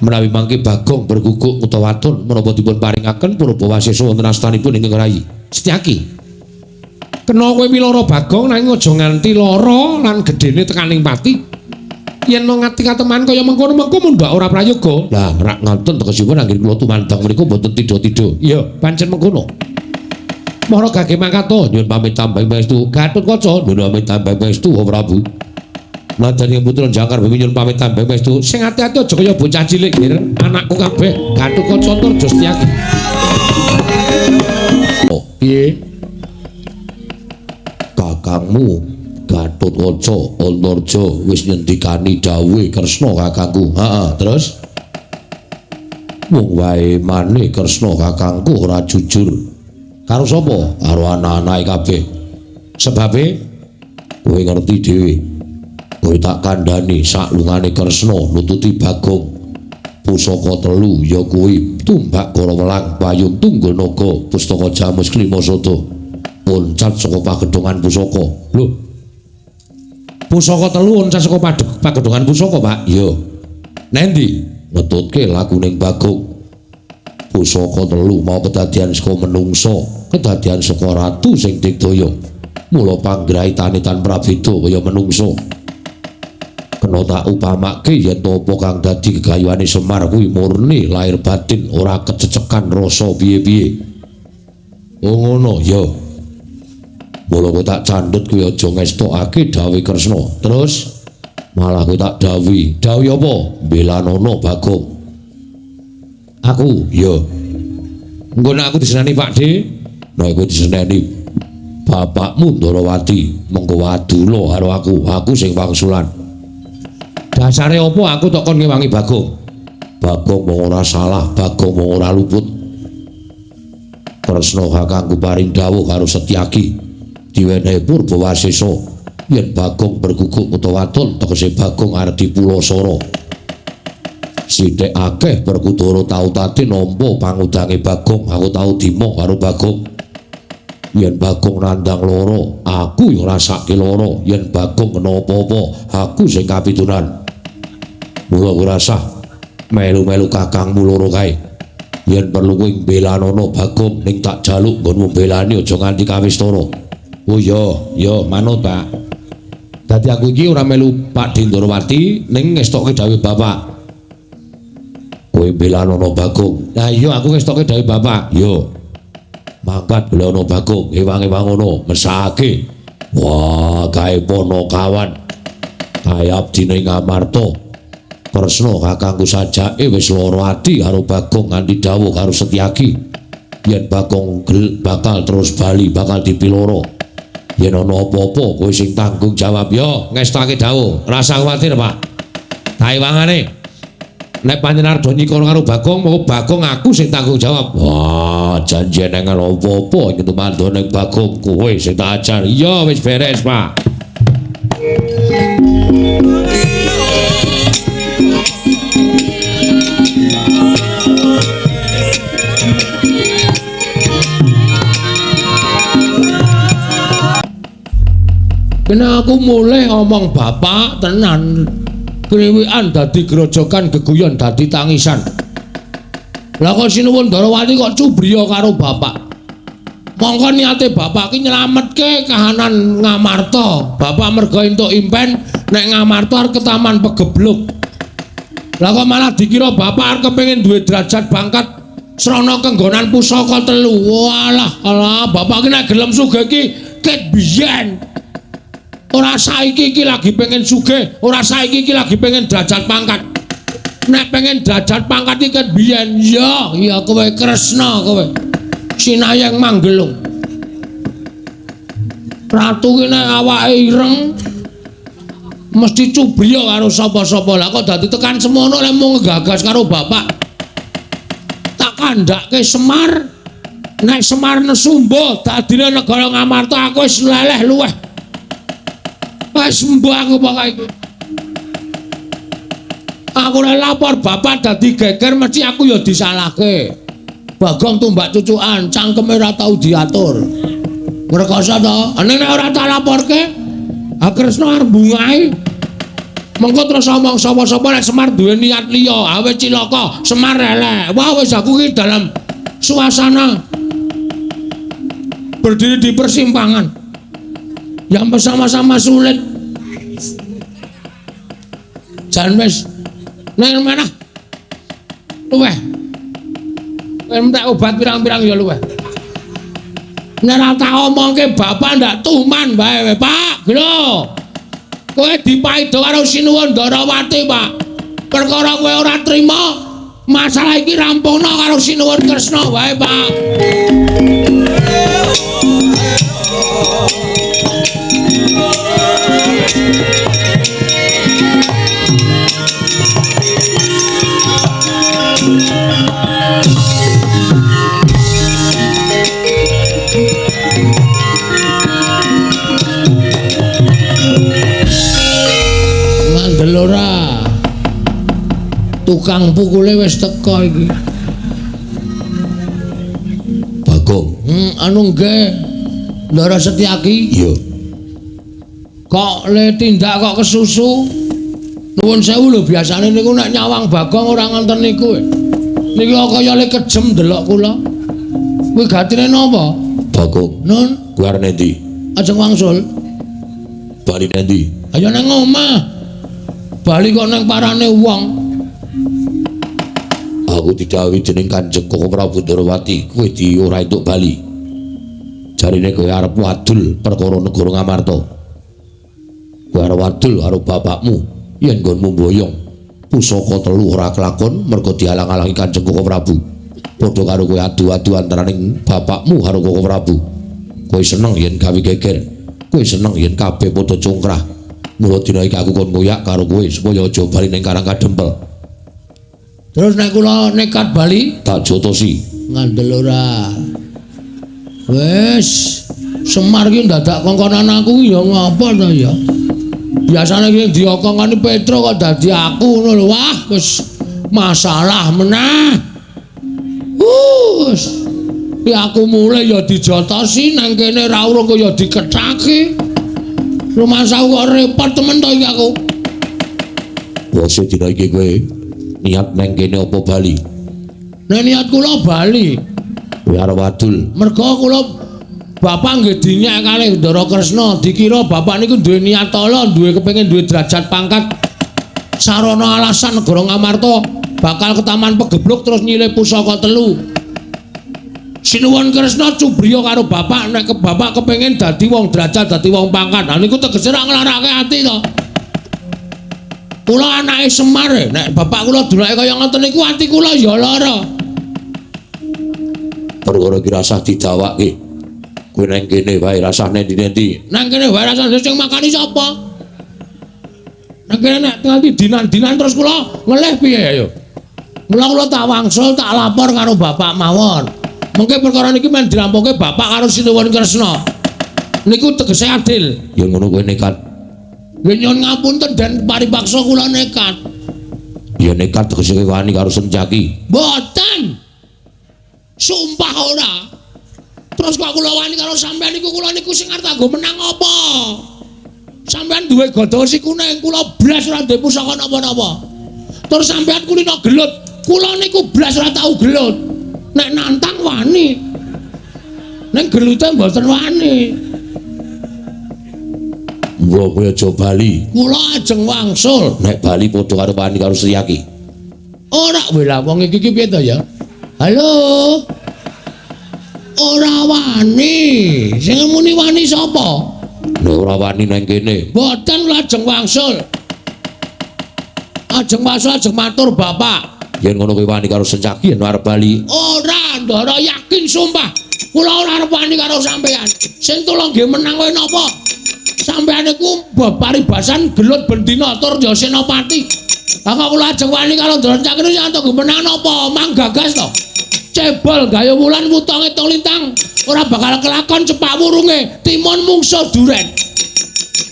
Menawi mangke Bagong berguguk utawa waton menapa dipun paringaken purba wasesa wonten astanipun ingkang rayi. Setyaki. Kena kowe miloro Bagong nanging aja nganti lara lan gedene tekaning pati. Yen ngati kateman kaya mengkono mengko mundhak ora prayoga. Lah rak ngoten tegesipun anggene kula tumandang mriku mboten tidha-tidha. Iya, pancen mengkono. Mara gage mangkat to nyuwun pamit tambah pangestu. Gatotkaca nyuwun pamit tambah pangestu Prabu. Nadyan ing putra Jangkar Bumi nyuwun pamit tambah pangestu. Sing ati-ati aja kaya bocah cilik nggih. Anakku kabeh Gatotkaca Antarja Setyaki. Oh, piye? Kakangmu Gatotkaca Antarja wis nyendikani dawuhe Kresna kakangku. Heeh, terus mung wae mane Kresna kakangku ora jujur. Karo sapa? Karo anak-anake kabeh. Sebabe kowe ngerti dhewe. Kowe tak kandhani saklungane Kresna nututi Bagong. Pusaka telu ya kuwi tumbak Garawelang, Payung Tunggul Naga, Pustaka Jamus Klima Sada. Loncat saka pagedhongan pusaka. Lho. Pusaka telu loncat saka pagedhongan pusaka, Pak. Iya. Nendi? Ngetutke lakuning Bagong. Pusaka telu mau kedadian saka menungsa, kedadian saka ratu sing digdaya. Mula panggraitane tan prabeda kaya menungsa. Kena tak upamake yen to apa kang dadi gegayuhane Semar kuwi murni lahir batin ora kececekan rasa piye-piye. Oh ngono ya. Mula kowe tak candhet kuwi aja ngestokake dawuhe Kresna. Terus malah kowe tak dawuhi. Dawuhi apa? Mbelanono Bagong. Aku ya. Engko nek aku diseneni Pak De, nek kowe diseneni bapakmu Ndrawati, mengko wadula karo aku, aku sing wangsulan. Dasare apa aku tok kon ngewangi Bagong? Bagong wong ora salah, Bagong wong ora luput. Kresna kakangku paring dawuh karo Setyaki. Diwenehi purba wasesa yen Bagong berguguk utawa waton tegese Bagong arep dipulasara. Sithik akeh Werkudara tau tati nampa pangudange Bagong, aku tau dimo karo Bagong. Yen Bagong nandhang lara, aku ya ngrasake lara. Yen Bagong kena apa-apa, aku sing kapitunan. Mula ora sah melu-melu kakangmu loro kae. Yen perlu kowe mbelanono Bagong ning tak jaluk nggonmu mbelani aja nganti kawistara. Oh iya, ya manut, Pak. Dadi aku iki ora melu Pak Ndrawati ning ngestokke dawuhe bapak. Kowe mbelanono Bagong. Lah iya aku ngestokke dawuhe bapak. Yo. Mangkat belanono Bagong, ewang-ewang ngono, mesake. Wah, kae ponokawan. Kae abdine Ngamarta. Kresna kakangku sajake wis lara ati karo Bagong nganti dawuh karo Setyaki. Yen Bagong bakal terus bali, bakal dipiloro. Yen ana apa-apa kowe sing tanggung jawab. Yo, ngestake dawuh. Rasa kuwatir, Pak. Taiwangane. Nek panjenengan arep nyikara karo Bagong, moko Bagong aku sing tanggung jawab. Wah, janji nek ana apa-apa nyentuh mandone Bagong kowe sing tak ajar. Iya, wis beres, Pak. Kena aku mulai omong bapak tenan. Kriwikan dadi grojogan, geguyon dadi tangisan. Lah kok sinuwun Ndrawati kok cubriya karo bapak. Mongko niate bapak ki nyelametke kahanan Ngamarta. Bapak merga entuk impen nek Ngamarta arep ketaman pegebluk. Lah kok malah dikira bapak arep kepengin duwe derajat pangkat Srana kenggonan pusaka telu. Walah, alah bapak iki nek gelem sugih iki ket biyen. Ora saiki iki lagi pengen sugih, ora saiki iki lagi pengen derajat pangkat. Nek pengen derajat pangkat iki ket biyen, ya, ya kowe Kresna kowe. Sinayeng Manggelung. Ratu ki nek awake ireng mesti cubriya karo sapa-sapa. Lah kok dadi tekan semono lek mung nggagas karo bapak. Tak kandhake Semar. Nek Semar nesu mbuh dadine negara Ngamarta aku wis leleh luweh. Wis mbuh aku pokoke iki. Aku nek lapor bapak dadi geger mesti aku ya disalahke. Bagong tumbak cucukan, cangkeme ora tau diatur. Ngrekoso to? Ning nek ora tak laporke, ha Kresna arep bungahi. Mengko terus omong sapa-sapa nek Semar duwe niat liya, ha wis cilaka, Semar elek. Wah wis aku iki dalam suasana berdiri di persimpangan yang bersama-sama sulit. Jan wis nang mana? Luweh. Entek obat pirang-pirang ya luweh. Nek ora tak omongke bapak ndak tuman bae, Pak. Lho. Kowe dipaido karo Sinuwun Ndarawati, Pak. Perkara kowe ora trima, masalah iki rampungno karo Sinuwun Kresna wae, Pak. Ngandel ora? Tukang pukule wis teka iki. Bagong. Anu nggih. Ndara Setyaki. Iya. Kok le tindak kok kesusu? Nuwun sewu lho, biasane niku nek nyawang Bagong ora ngoten niku. Niki kok kaya le kejem delok kula. Kuwi gatine napa? Bagong. Nun, kuwi arep endi? Ajeng wangsul. Bali endi? Ayo nang omah. Bali kok nang parane wong. Aku didhawuhi dening Kanjeng Koko Prabu Ndarawati, kowe di ora entuk bali. Jarine kowe arep wadul perkara negara Ngamarta. Kowe arep wadul karo bapakmu yen nggonmu mboyong pusaka telu ora kelakon mergo dialang-alangi Kanjeng Koko Prabu. Padha karo kowe adu-adu antaraning bapakmu karo Koko Prabu. Kowe seneng yen gawe geger, kowe seneng yen kabeh padha congkrah. Mula dina iki aku kon ngoyak karo kowe supaya aja bali ning Karang Kadempel. Terus nek kula nekat bali tak jotosi. Ngandel ora? Wis, Semar ki ndadak kongkonan aku ya ngapa to ya? Biasane ki diokongkoni Petro kok dadi aku ngono lho. Wah, wis masalah meneh. Wis. Ya aku mulai ya dijotosi nang kene ra urung kok ya dikethaki. Rumangsaku kok repot temen to iki aku. Bose dina iki kowe niat nang kene apa bali? Nek niat kula bali. Kowe arep wadul. Mergo kula bapak nggih dinyek kalih Ndara Kresna, dikira bapak niku duwe niat ala, duwe kepengin duwe derajat pangkat. Sarana alasan negara Ngamarta bakal ketaman pegebluk terus nyilih pusaka telu. Sinuwun Kresna cubriya karo bapak nek ke bapak kepengin dadi wong derajat, dadi wong pangkat. Lah niku tegese ra nglarake ati to. Kula anake Semar, nek bapak kula dulake kaya ngoten niku ati kula ya lara. Perkara iki rasah didawake. Kowe nang kene wae rasah nendi-nendi. Nang kene wae rasah sing makani sapa? Nang kene nek nganti dinan-dinan terus kula ngelih piye ayo. Mula kula tak wangsul tak lapor karo bapak mawon. Mengke perkara niki men dirampungke bapak karo Sinuwun Kresna. Niku tegese adil. Ya ngono kowe nekat. Nggih nyuwun ngapunten den paripaksa kula nekat. Ya nekat tegese kowe wani karo Setyaki. Mboten. Sumpah ora. Terus kok kula wani karo sampean niku kula niku sing arep kanggo menang apa? Sampean duwe gada wesi kuning, kula blas ora duwe pusaka napa-napa. Terus sampean kulino gelut, kula niku blas ora tau gelut. Nek nantang wani. Ning gelute mboten wani. Mbok kowe aja bali. Kula ajeng wangsul. Nek bali padha karo wani karo Setyaki. Ora wela wong iki ki piye to ya? Halo. Ora wani. Sing muni wani sapa? Lho ora wani nang kene. Mboten lajeng wangsul. Ajeng wangsul ajeng matur bapak. Yen ngono kowe wani karo Sencaki yen arep bali. Ora, Ndara yakin sumpah. Kula ora arep wani karo sampean. Sing tulung nggih menang kowe napa? Sampean niku paribasan gelut bendina tur ya senopati. Lah kok kula ajeng wani karo Ndara Sencaki niku antuk menang napa? Manggagas to. Cebol gayo wulan wuta ngitung lintang ora bakal kelakon cepak wurunge timun mungsuh duren.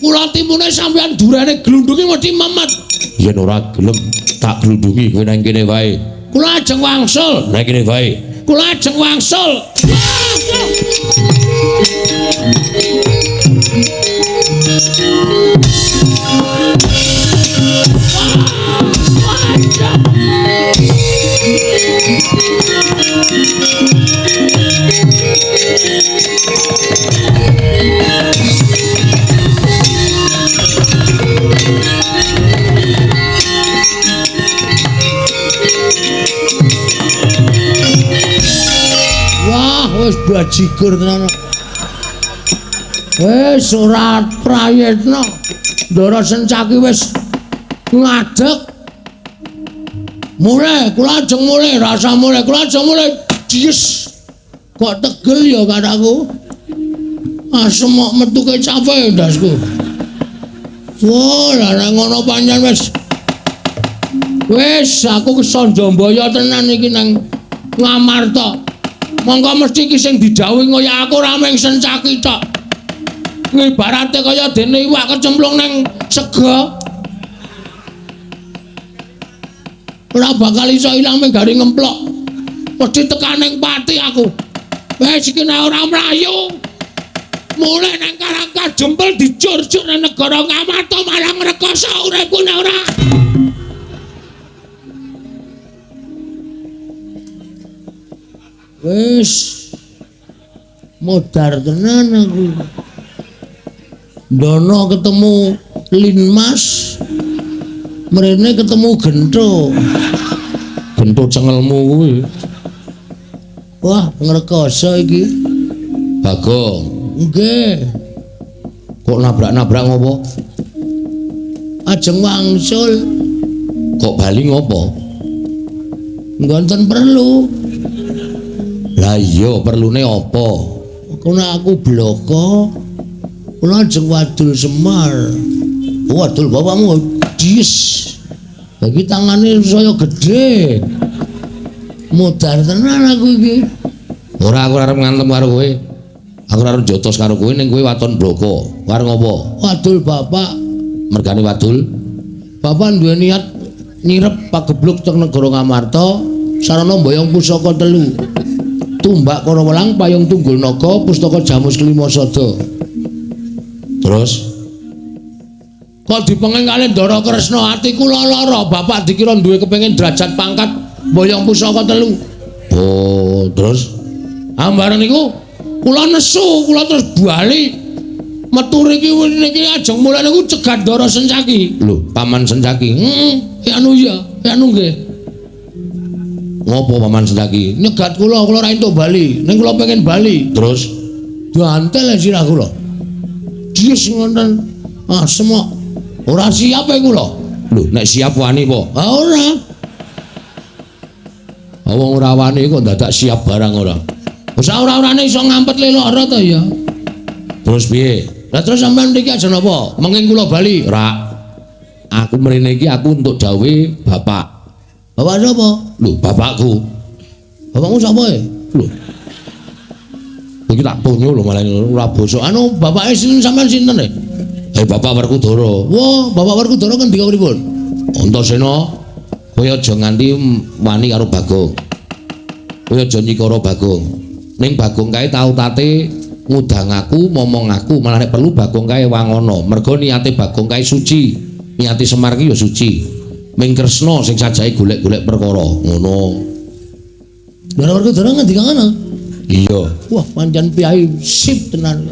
Kula timune sampean durene glundungi mesti memet. Yen ora gelem tak glundungi kowe nang kene wae. Kula ajeng wangsul. Nang kene wae. Kula ajeng wangsul. Wah, wis bajigur tenan. Wis ora prayitna. Ndara Sencaki wis ngadeg. Mulih, kula ajeng mulih, rasa mulih, kula ajeng mulih. Dies. Kok tegel ya kataku. Asem kok metu kecape ndasku. Wah, lah nek ngono pancen wis. Wis aku kesandambaya tenan iki nang Ngamarta. Monggo mesti iki sing didhawuhi kaya aku ora mung Sencaki tok. Ngibarate kaya dene iwak kecemplung nang sega. Ora bakal iso ilang mung gari ngemplok. Mesti tekan ning pati aku. Wis iki nek ora mlayu. Mulih nang Karangkajempel dijurjuk nang negara Ngamarta malah ngrekoso uripku nek ora. Wis modar tenan aku. Ndono ketemu Linmas, mrene ketemu Gentho. Gentho cengelmu kuwi. Wah, ngrekoso iki. Bagong. Nggih. Kok nabrak-nabrak ngopo? Ajeng wangsul. Kok bali ngopo? Mboten perlu. Lah iya, perlune apa? Kono aku bloko. Kula ajeng wadul Semar. Wadul bapakmu dies. Lagi tangane saya gedhe. Modar tenan aku iki. Ora, aku arep ngantem karo kowe. Aku arep jotos karo kowe ning kowe waton bloko. Arep ngopo? Wadul bapak. Mergane wadul. Bapak duwe niat nyirep pagebluk teng negara Ngamarta sarana mboyong pusaka telu. Tumbak Karawelang, Payung Tunggul Naga, Pustaka Jamus Kelima Sada. Terus kok dipenging kalih Ndara Kresna ati kula lara, bapak dikira duwe kepengin derajat pangkat mboyong pusaka telu. Oh, terus ambareng niku kula nesu, kula terus bali metu riki niki ajeng mulih niku cegat Ndara Sencaki. Lho, Paman Sencaki. Heeh, anu iya, anu nggih. Ngopo Paman Sencaki? Nyegat kula, kula ora entuk bali. Ning kula pengen bali. Terus diantel sirah kula. Dies ngoten. Asem kok. Ora siap e kula. Lho, nek siap wani po? Ha ora. Wong ora wani kok dadak siap barang ora. Wis ora-orane iso ngampet le lara to ya. Terus piye? Lah terus sampean mriki aja napa? Menging kula bali. Ora. Aku mrene iki aku entuk dawuhe bapak. Bapak sapa? Lho, bapakku. Bapakmu sapa e? Lho. Iki tak tonyo lho malah ora bosok. Anu bapake sinten sampean sinten e? Bapak Werkudara. Wah, Bapak Werkudara ngendika pripun? Antasena, kowe aja nganti wani karo Bagong. Kowe aja nyikara Bagong. Ning Bagong kae tau tate ngudang aku, momong aku, malah nek perlu Bagong kae wangono. Mergo niate Bagong kae suci. Niate Semar ki ya suci. Ming Kresna sing sajahe golek-golek perkara ngono. Ndara Werkudara ngendika ngono? Iya. Wah, pancen piyai sip tenan.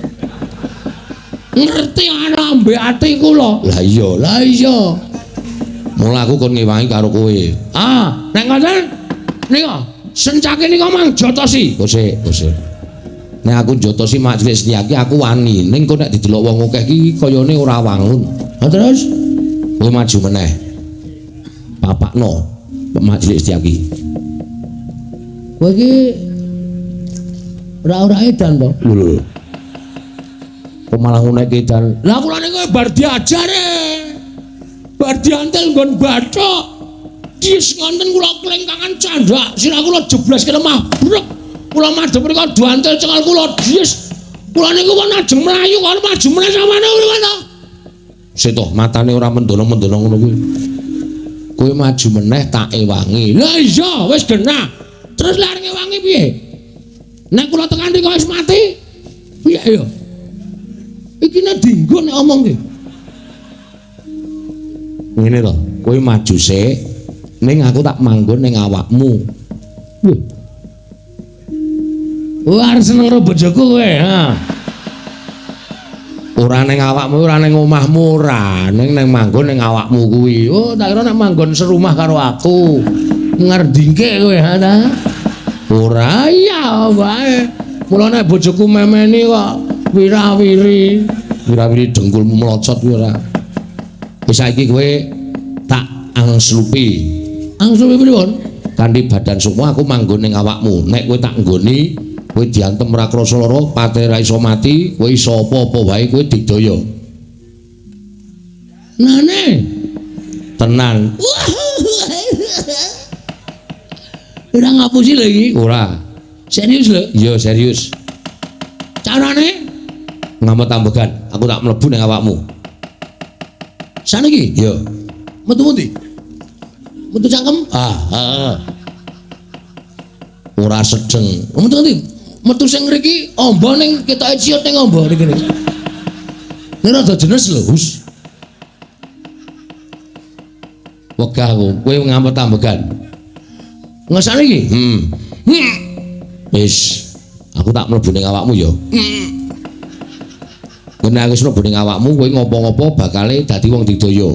Ngerti ana ambek ati kula. Lah iya, lah iya. Mula aku kon ngewangi karo kowe. Ah, nek ngoten nika Sencake nika mang jotosi. Kosek, kosek. Nek aku jotosi majelis Setyaki aku wani, ning kok nek didelok wong akeh iki kayane ora wangun. Ha terus kowe maju meneh. Papakno majelis Setyaki. Kowe iki ora-ora edan to? Lho. Kok malah ngunekke edan? Lah kula niku bar diajare. Bar diantel nggon bathok. Dis ngonten kula klengkangan candhak, sirah kula jeblas ke lemah. Brek. Kula madhep mriku diantel cengal kula dis. Kula niku wong ajeng mlayu kok maju meneh samane mriku to. Sik to, matane ora mendono-mendono ngono kuwi. Kowe maju meneh tak ewangi. Lah iya, wis genah. Terus lha arep ngewangi piye? Nek kula tekan mriku wis mati. Piye ya? Iki nek dinggo nek omong ki. Ngene to, kowe maju sik, ning aku tak manggon ning awakmu. Wih. Wah, arep seneng karo bojoku kowe, ha. Ora ning awakmu, ora ning omahmu, ora, ning manggon ning awakmu kuwi. Oh, tak kira nek manggon serumah karo aku. Ngerdingke kowe, ha ta? Ora iya wae. Mula nek bojoku memeni kok wirawiri, wirawiri dengkulmu mlocot kuwi ora. Wis saiki kowe tak angslupi. Angslupi pripun? Kanthi badan sukma aku manggon ning awakmu. Nek kowe tak nggoni, kowe diantem ora krasa lara, patene ra iso mati, kowe iso apa-apa wae kowe digdaya. Nane? Tenan. Ora ngapusi lho iki? Ora. Serius lho? Iya, serius. Carane? Ngamet ambegan, aku tak mlebu ning awakmu. Saniki? Iya. Metu pundi? Metu cangkem? Ah, heeh. Ora sedeng. Metu ngendi? Metu sing ngriki amba ning ketoke ciut ning amba niki. Nek rada jenes lho, Hus. Wegah aku, kowe ngamet ambegan. Ngesane iki? Heeh. Wis, aku tak mlebu ning awakmu ya. Nek aku wis mlebu ning awakmu, kowe ngopo-ngopo bakale dadi wong digdaya.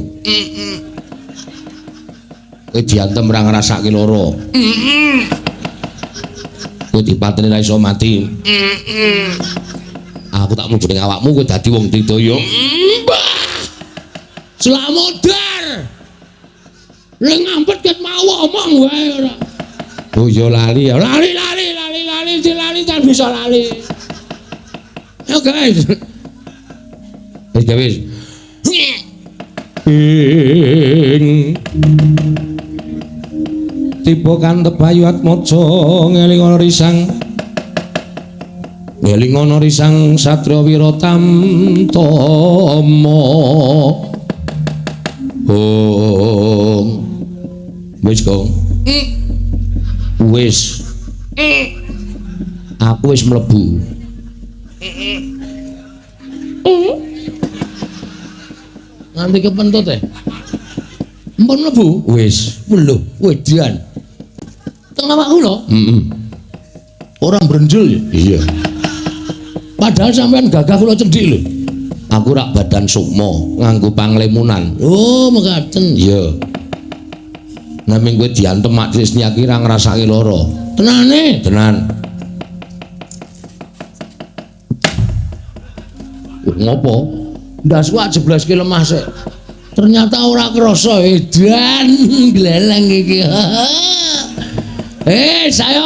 Kowe diantem ora ngrasake lara. Kowe dipateni ra iso mati. Aku tak mlebu ning awakmu, kowe dadi wong digdaya. Mbah! Slamodar. Lha ngampet ket mau omong wae ora. Oh ya lali ya. Lali lali lali lali lali tak bisa lali. Yo guys. Wis wis. Ing tiba kantep Bayu Atmaja ngelingono risang. Ngelingono risang satriya wiratamtama. Gong. Wis, Gong. Wis. Aku wis mlebu. Nganti kepentut e. Empun mlebu? Wis. Lho, wedan. Teng awak kula? Heeh. Ora mbrenjul ya? Iya. Padahal sampean gagah kula cendhik lho. Aku rak badan sukma nganggo panglemunan. Oh, mekaten. Iya. Naming kowe diantem Mak Trisniaki ra ngrasake lara. Tenane? Tenan. Ngopo? Ndasku jebleske lemah sik. Ternyata ora krasa edan gleleng iki. Saya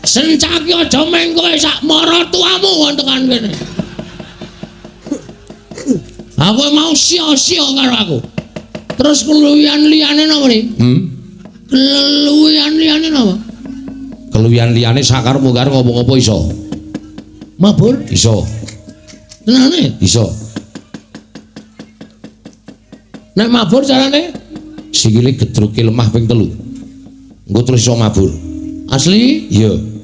Sencaki aja meng kowe sak maratuamu kon tekan kene. Aku mau sia-sia karo aku. Terus keluwihan liyane napa ni? Keluwihan liyane napa? Keluwihan liyane sakarepmu karo ngopo-ngopo iso. Mabur? Iso. Tenane? Iso. Nek mabur carane? Sikile gedruke lemah ping 3. Engko terus iso mabur. Asli? Iya.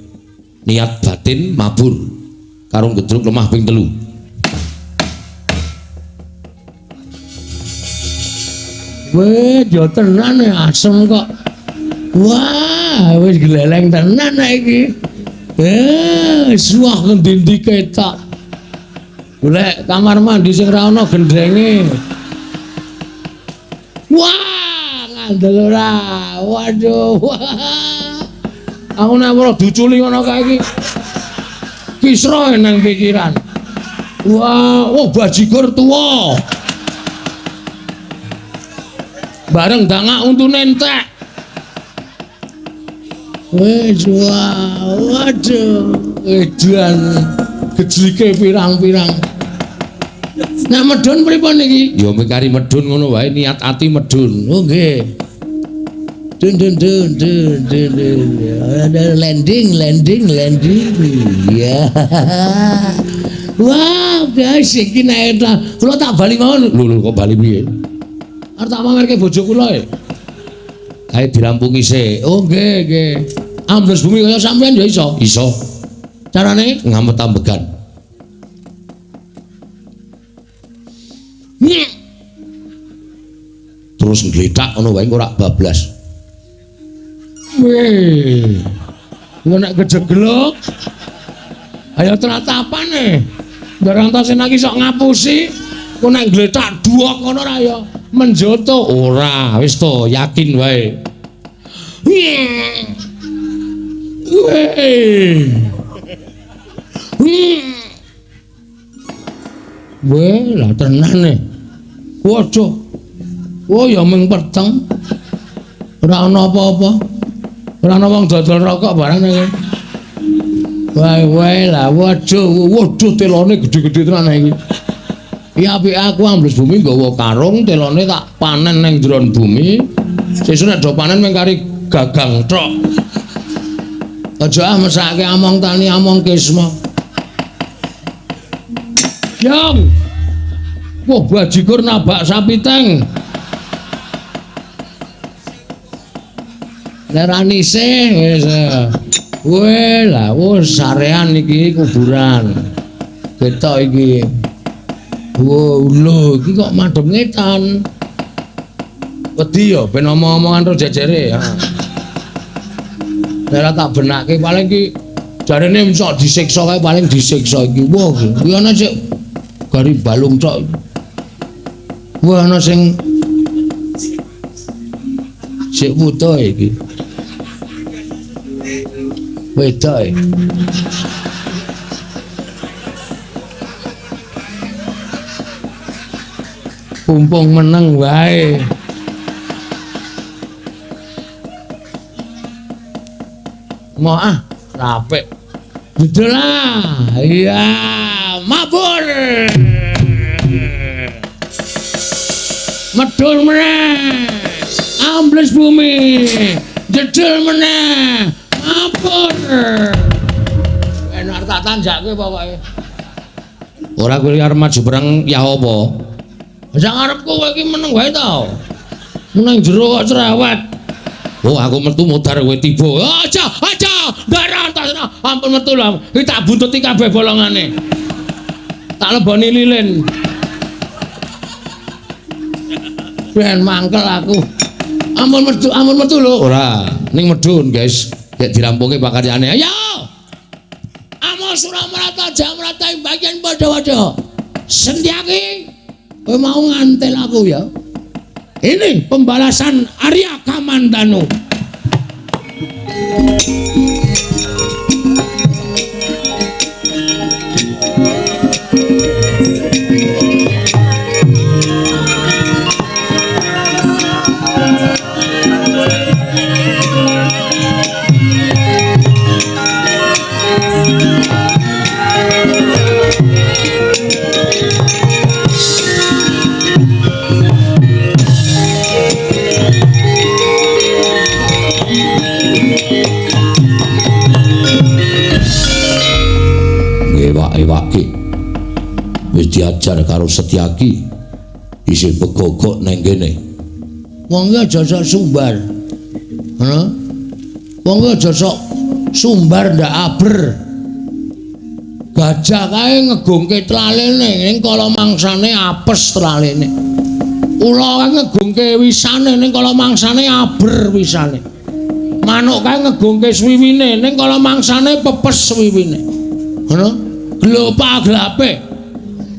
Niat batin mabur karo gedruk lemah ping 3. Weh, yo tenan ya asem kok. Wah, wis gleleng tenan iki. Suwah ngendi-endi ketok. Golek kamar mandi sing ra ana gendhenge. Wah, ngandel ora. Waduh. Wah. Aku nek ora diuculi ngono kae iki. Kisra nang pikiran. Wah, oh bajigur tuwa. Bareng dangak untune entek. Wis wah, waduh, edan gejlike pirang-pirang. Nek medhun pripun niki? Ya mekari medhun ngono wae, niat ati medhun. Oh nggih. Dun dun dun dun dun dun. Landing landing landing. Ya. Wah, guys, iki nek kula tak bali mawon. Lho lho kok bali piye? Arep tak pamerke bojo kula e. Kae dirampungi sik. Oh nggih nggih. Ambles bumi kaya sampean ya iso. Iso. Carane ngamet ambegan. Terus ngletak ngono wae ora bablas. Weh. Engko nek kejeglok ayo tratapane. Barang ta senaki sok ngapusi, kok nek ngletak duok ngono ra ya menjoto ora, wis to yakin wae. Weh. Weh, lah tenan e. Waduh. Oh ya mung peteng. Ora ana apa-apa. Ora ana wong dodol rokok barang iki. Wae wae lah waduh, waduh telone gedhe-gedhe tenan iki. Iki apike aku ambles bumi nggawa karung, telone tak panen ning jero bumi. Sesuk nek do panen mung kari gagang tok. Aja ah mesake among tani among kisma. Yang. Wah bajigur nabak sapi teng. Leranise wis. Weh lah wis sarean iki kuburan. Ketok iki. Wo lho iki kok madhep ngetan. Wedi ya ben omong-omongan terus jejere ya. Nek tak benake paling iki jarene sok disiksa kae paling disiksa iki. Wah, kuwi ana sik gari balung tok. Wah ana sing sik wuta iki. Wedok e. Pumpung meneng wae. Mau ah, rapik. Betul lah. Iya, mabur. Medul meneh. Ambles bumi. Jedul meneh. Mabur. Enak tak tanjakke pokoke. Ora kowe arep maju perang ya apa? Sak arepku kowe iki meneng wae to. Meneng jero kok cerewet. Oh, aku metu modar kowe tiba. Aja, aja, darah tas. Ampun metu lho. Iki tak buntuti kabeh bolongane. Tak leboni lilin. Ben mangkel aku. Ampun metu lho. Ora, ning medhun, guys. Gek dirampungi pakaryane. Ayo. Amo Suramarata Jamrata bagian padha-padha. Sentyaki kowe mau ngantel aku ya. Ini pembalasan Arya Kamandanu. Ewake wis diajar karo Setyaki isih begogok nang kene. Wong iki aja sok sumbar. Ngono. Wong iki aja sok sumbar ndak aber. Gajah kae ngegungke tlalene ning kala mangsane apes tlalene. Ula kae ngegungke wisane ning kala mangsane aber wisane. Manuk kae ngegungke swiwine ning kala mangsane pepes swiwine. Ngono. Glopa glape.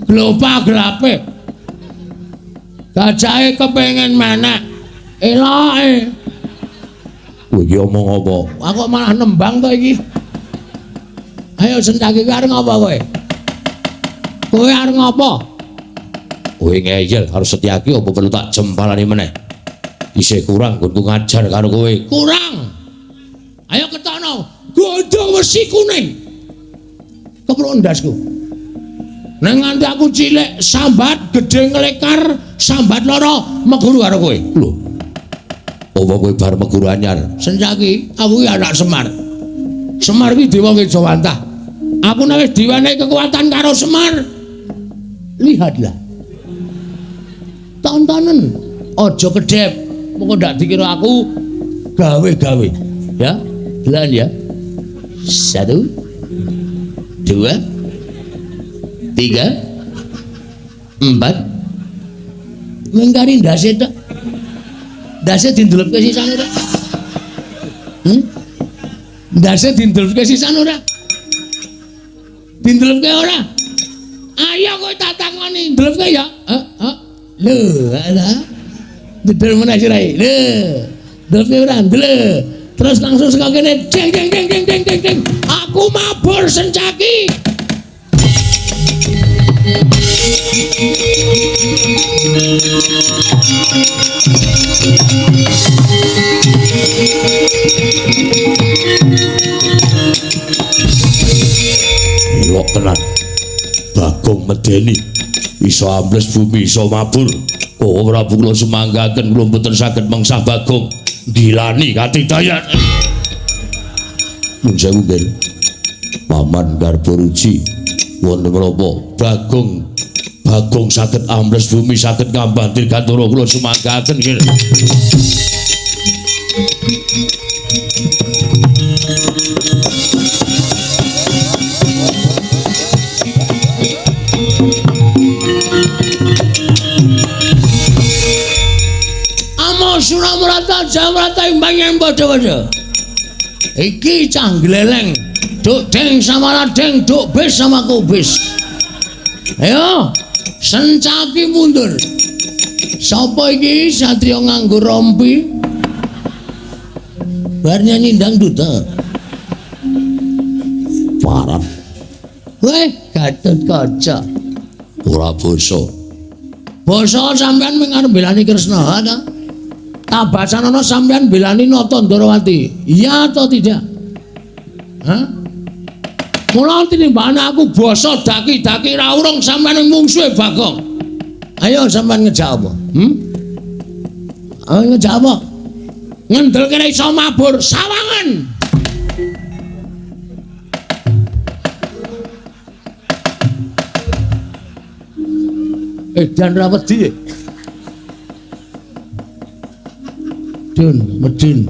Glopa glape. Gajahe kepengin menek. Eloke. Kowe iki omong apa? Aku malah nembang to iki. Ayo Sencaki kowe arep ngapa kowe? Kowe arep ngapa? Kowe ngeyel karo Setyaki apa perlu tak jempalani meneh? Isih kurang nggonku ngajar karo kowe. Kurang. Ayo ketokno. Godhong wesi kuning. Kepruk ndasku. Neng nganti aku cilik sambat gedhe nglekar sambat lara meguru karo kowe. Lho. Apa kowe bar meguru anyar? Sencaki, aku ki anak Semar. Semar ki dewa Ngejawantah. Aku nek wis diwenehi kekuatan karo Semar. Lihatlah. Tontonen, aja kedhep. Mengko ndak dikira aku gawe-gawe. Ya, delan ya. 1 2 3 4. Mengkari ndase tok. Ndase dindelepke sisan ora? Ndase dindelepke sisan ora? Dindelepke ora? Ayo kowe tak takoni, ndelepke ya. Heeh. Lho, ala. Ndel meneh sirahe. Lho. Ndelepke ora? Ndelep. Terus langsung saka kene jeng jeng jeng jeng jeng jeng jeng. Aku mabur Sencaki. Elok tenan. Bagong medeni. Iso ambles bumi, iso mabur. Kok Prabu kula sumanggaken kula mboten saged mengsah Bagong. Gilani katidayan. Nun sewu nggih. Paman Garbaruji wonten menapa Bagong Bagong saged ambles bumi, saged ngambah dirgantara kula sumanggaken nggih. Amo Suramrata Jamrata imbang yang padha-padha. Iki cah gleleng, duk deng sama ladeng, duk bis sama kubis. Ayo, Sencaki mundur. Sapa iki satriya nganggo rompi? Bar nyanyi dangdut ta. Parah. Weh, Gatotkaca. Ora basa. Basa sampean mung arep belani Kresna ha ta? Tabasanana sampean belani Nata Ndarawati. Iya atau tidak? Hah? Mula tinimbane aku basa daki-daki ra urung sampean mungsuhe Bagong. Ayo sampean ngejak apa? Ayo ngejak apa? Ngendel kene iso mabur sawangan. Edan ra wedi. Dun, medun.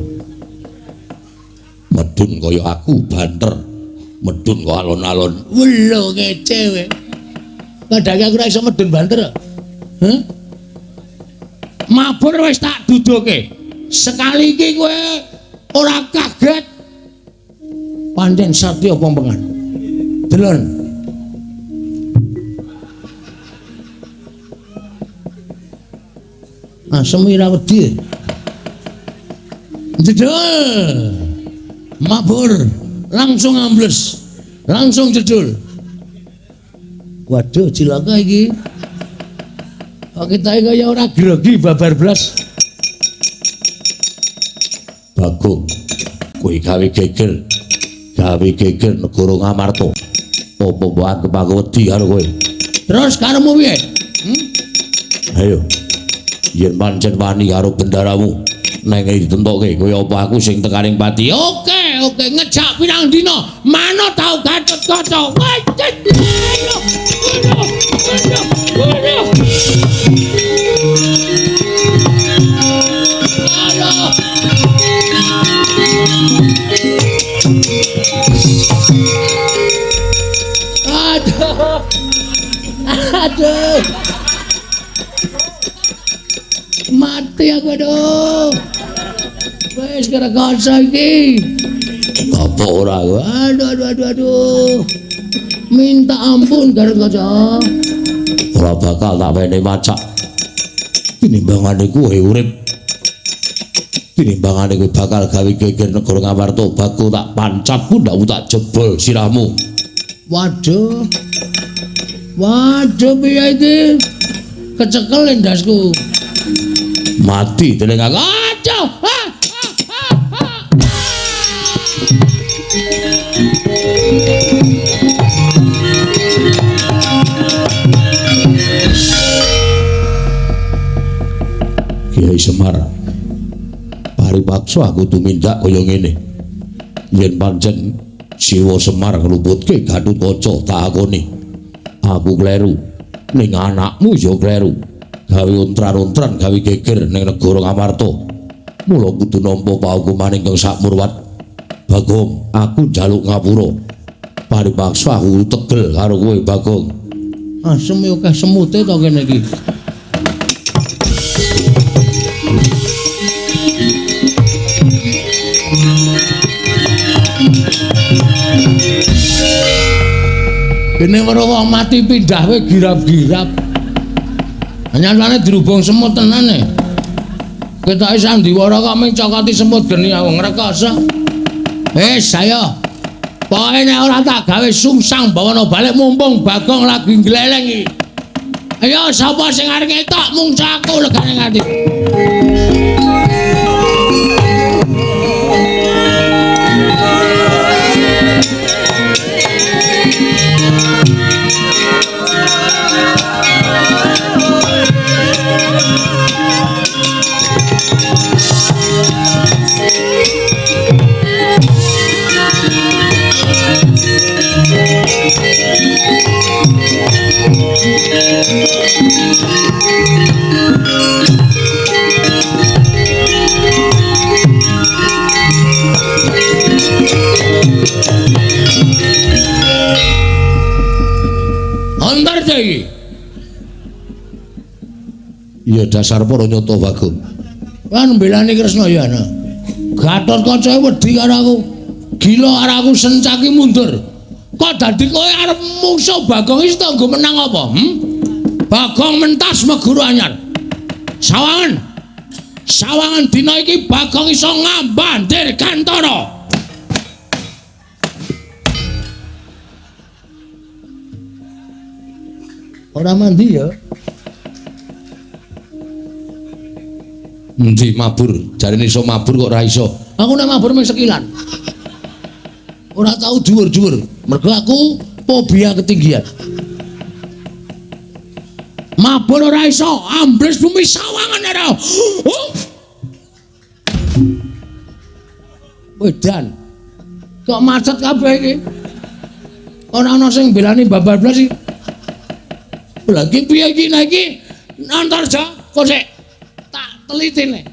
Medun kaya aku banter. Medun kok alon-alon. Welo ngece kowe. Padahal aku ora iso medun banter. Hah? Mabur wis tak duduke. Sekali iki kowe ora kaget. Pancen satya pompengan. Delon. Asem ora wedi. Jedul. Mabur langsung ambles. Langsung jedul. Waduh cilaka iki. Kok kita kaya ora grogi babar blas. Bagong, kowe gawe geger. Gawe geger negara Ngamarta. Apa mbok anggep aku wedi karo kowe? Terus karepmu piye? Ayo. Yen pancen wani karo bendaramu, neng ditentokke kaya apa aku sing tekaning pati. Oke, oke, ngejak pirang dina, manut tau Gatotkaca. Aduh. Aduh. Mati aku aduh. Wis kerekoso iki. Apa ora aku? Aduh aduh aduh aduh. Minta ampun Gatotkaca. Ora bakal tak wene macak. Tinimbangane kowe urip. Tinimbangane kowe bakal gawe geger negara Ngamarta, Bagong tak pancat pundhakmu tak jebol sirahmu. Waduh. Waduh piye iki? Kecekel endasku. Mati dening aku. Aduh. Kiai Semar, paripaksa aku tumindak kaya ngene. Yen pancen Siwa Semar ngluputke Gatotkaca tak akoni. Aku kleru, ning anakmu ya kleru. Gawe ontran-ontran, gawe geger ning negara Ngamarta. Mula kudu nampa paukuman ingkang sakmurwat. Bagong, aku njaluk ngapura. Paripaksa aku tegel karo kowe, Bagong. Asem yo akeh semute to kene iki. Kene weruh wong mati pindah wae girap-girap. Nyatane dirubung semut tenan e. Ketoke sandiwara kok mung cokoti semut geni aku ngrekoso. Wis ayo. Pokoke nek ora tak gawe sungsang bawana balik mumpung Bagong lagi ngleleng iki. Ayo sapa sing arep ngetok mungsa aku legane nganti. Antarja iki. Ya dasar para nyata Bagong. Kan mbelani Kresna ya ana. Gatotkaca wedi karo aku. Gila karo aku sencaki mundur. Kok dadi kowe arep mungsuh Bagong iki nggo menang apa? Bagong mentas meguru anyar. Sawangan. Sawangan dina iki Bagong iso ngambah Dirgantara. Ora mandi ya. Endi mabur? Jarene iso mabur kok ora iso. Aku nek mabur mung sekilan. Ora tau dhuwur-dhuwur. Mergo aku fobia ketinggian. Mabur ora iso, ambles bumi sawangan ora. Wedan. Kok macet kabeh iki? Ora ana sing belani babar blas iki. Lha iki piye iki nek iki Antarja kok sik tak telitine.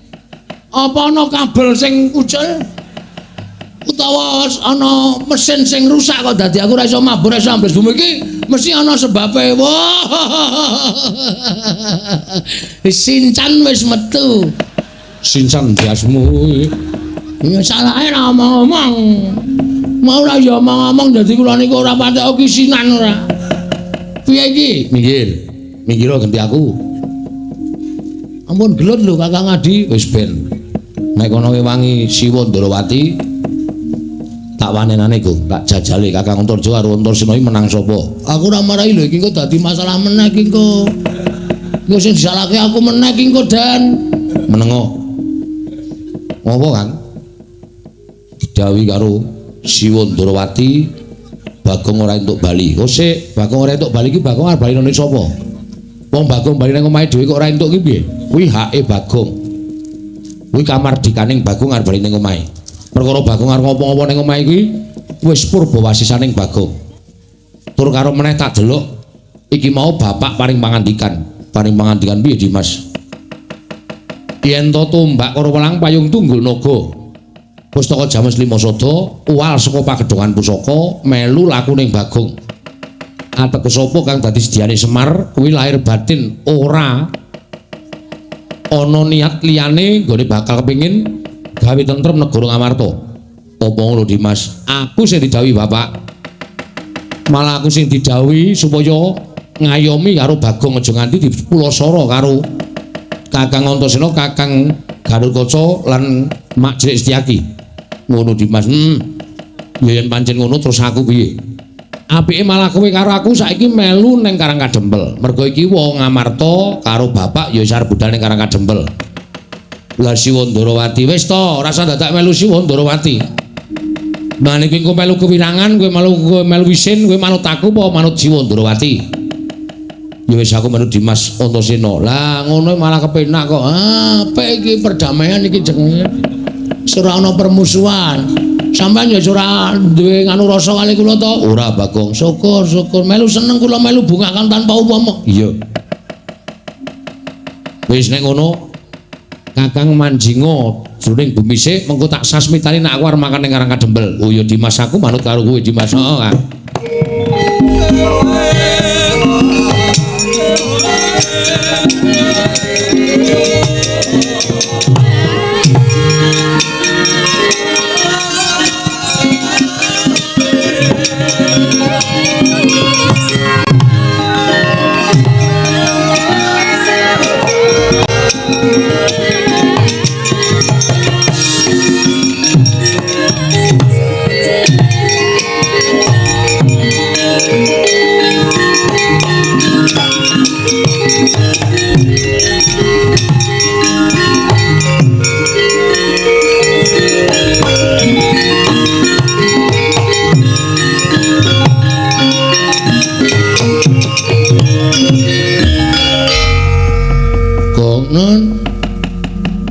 Apa ana kabel sing ucul utawa ana mesin sing rusak kok dadi aku ora iso mabur ora iso ambles bumi iki mesti ana sebabe. Wah. Sincan wis metu. Sincan biasmu. Ya salahe ora omong-omong. Mau ora ya omong-omong dadi kula niku ora patek kisinan ora. Piye iki? Minggir. Minggir ganti aku. Ampun gelut lho Kakang Adi. Wis ben. Nek ana wewangi Siwa Ndorowati tak wanenane Gong, tak jajale Kakang Antarja karo Antarsena iki menang sapa? Aku ora marahi lho iki engko dadi masalah meneh iki engko. Engko sing disalahke aku meneh iki engko Dan. Menengo. Ngopo, Kang? Didhawuhi karo Siwa Ndorowati Bagong ora entuk bali. Oh sik, Bagong ora entuk bali iki Bagong arep bali nang sapa? Wong Bagong bali nang omahe dhewe kok ora entuk ki piye? Kuwi hake Bagong. Kuwi kamardikaning Bagong arep bali ning omahe. Perkara Bagong arep ngopo-ngopo ning omahe kuwi wis purba wasisaning Bagong. Tur karo meneh tak delok iki mau bapak paring pangandikan. Paring pangandikan piye Dimas? Yen to tombak karo welang payung tunggul naga. Pustaka James Lima Sada uwal saka pagedhongan pusaka melu lakuning Bagong. Ateges apa kang dadi sediane Semar kuwi lahir batin ora ana niat liyane nggone bakal kepengin gawe tentrem negara Ngamarta. Apa ngono Dimas? Aku sing didhawuhi bapak. Malah aku sing didhawuhi supaya ngayomi karo Bagong aja nganti dipulasara karo Kakang Antasena, Kakang Garukaca lan Mak Cilik Setyaki. Ngono Dimas. Ya yen pancen ngono terus aku piye? Apike malah kowe karo aku saiki melu ning Karang Kadempel. Mergo iki wong Ngamarta karo bapak ya wis arep budal ning Karang Kadempel. Lah Siwa Ndarawati wis to, ora usah dadak melu Siwa Ndarawati. Nah niki engko melu kewirangan, kowe melu isin, kowe manut aku apa manut Siwa Ndarawati? Ya wis aku manut Dimas Antasena. Lah ngono malah kepenak kok. Ah, apik iki perdamaian iki jenenge. Ora ana permusuhan. Sampeyan ya ora duwe nganu rasa kali kula to? Ora, Bagong. Syukur, syukur. Melu seneng kula melu bungakan tanpa upama. Iya. Wis nek ngono Kakang manjinga jroning bumi sik mengko tak sasmitani nek aku arep makan ning Karang Kadempel. Oh ya Dimas aku manut karo kowe Dimas. Heeh, Kang.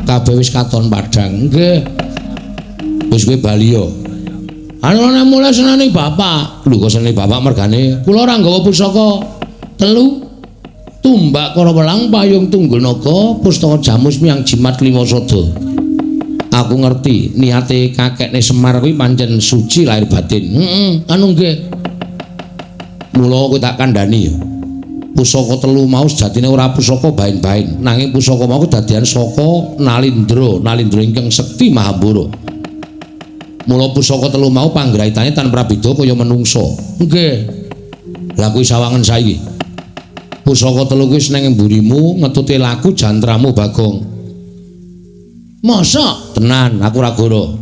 Kabeh wis katon padhang. Nggih. Wis kowe bali yo. Anu nek mulai senane bapak. Lho kok senane bapak mergane kula ora nggawa pusaka telu. Tumbak Karawelang, Payung Tunggul Naga, Pustaka Jamus Miang Jimat Lima Sada. Aku ngerti niate kakekne Semar kuwi pancen suci lahir batin. Heeh, anu nggih. Mula kowe tak kandhani yo. Pusaka telu mau sejatine ora pusaka bain-bain, nanging pusaka mau kedadian saka Nalindra, Nalindra ingkang sekti Mahambara. Mula pusaka telu mau panggraitane tan prabeda kaya menungsa. Nggih. Lah kuwi sawangen saiki. Pusaka telu kuwi seneng mburimu ngetute laku jantramu Bagong. Masa? Tenan, aku ora goro.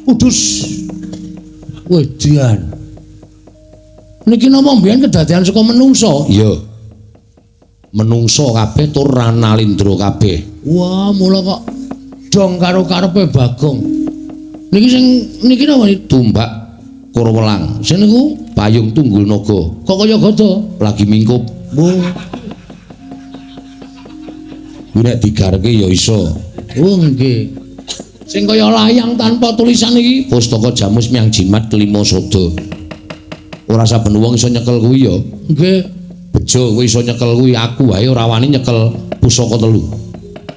Udus. Wedian. Niki napa mbiyen kedadian saka menungsa? Iya. Menungsa kabeh tur Nalindra kabeh. Wah, mula kok dong karo karepe Bagong. Niki sing niki napa tumbak Karawelang. Sing niku Payung Tunggul Naga. Kok kaya gada? Lagi mingkup. Wah. Kuwi nek digarke ya iso. Oh nggih. Sing kaya layang tanpa tulisan iki Pustaka Jamus Miang Jimat Kelima Sada. Ora saben wong iso nyekel kuwi ya. Nggih. Bejo kowe iso nyekel kuwi, aku wae ora wani nyekel pusaka telu.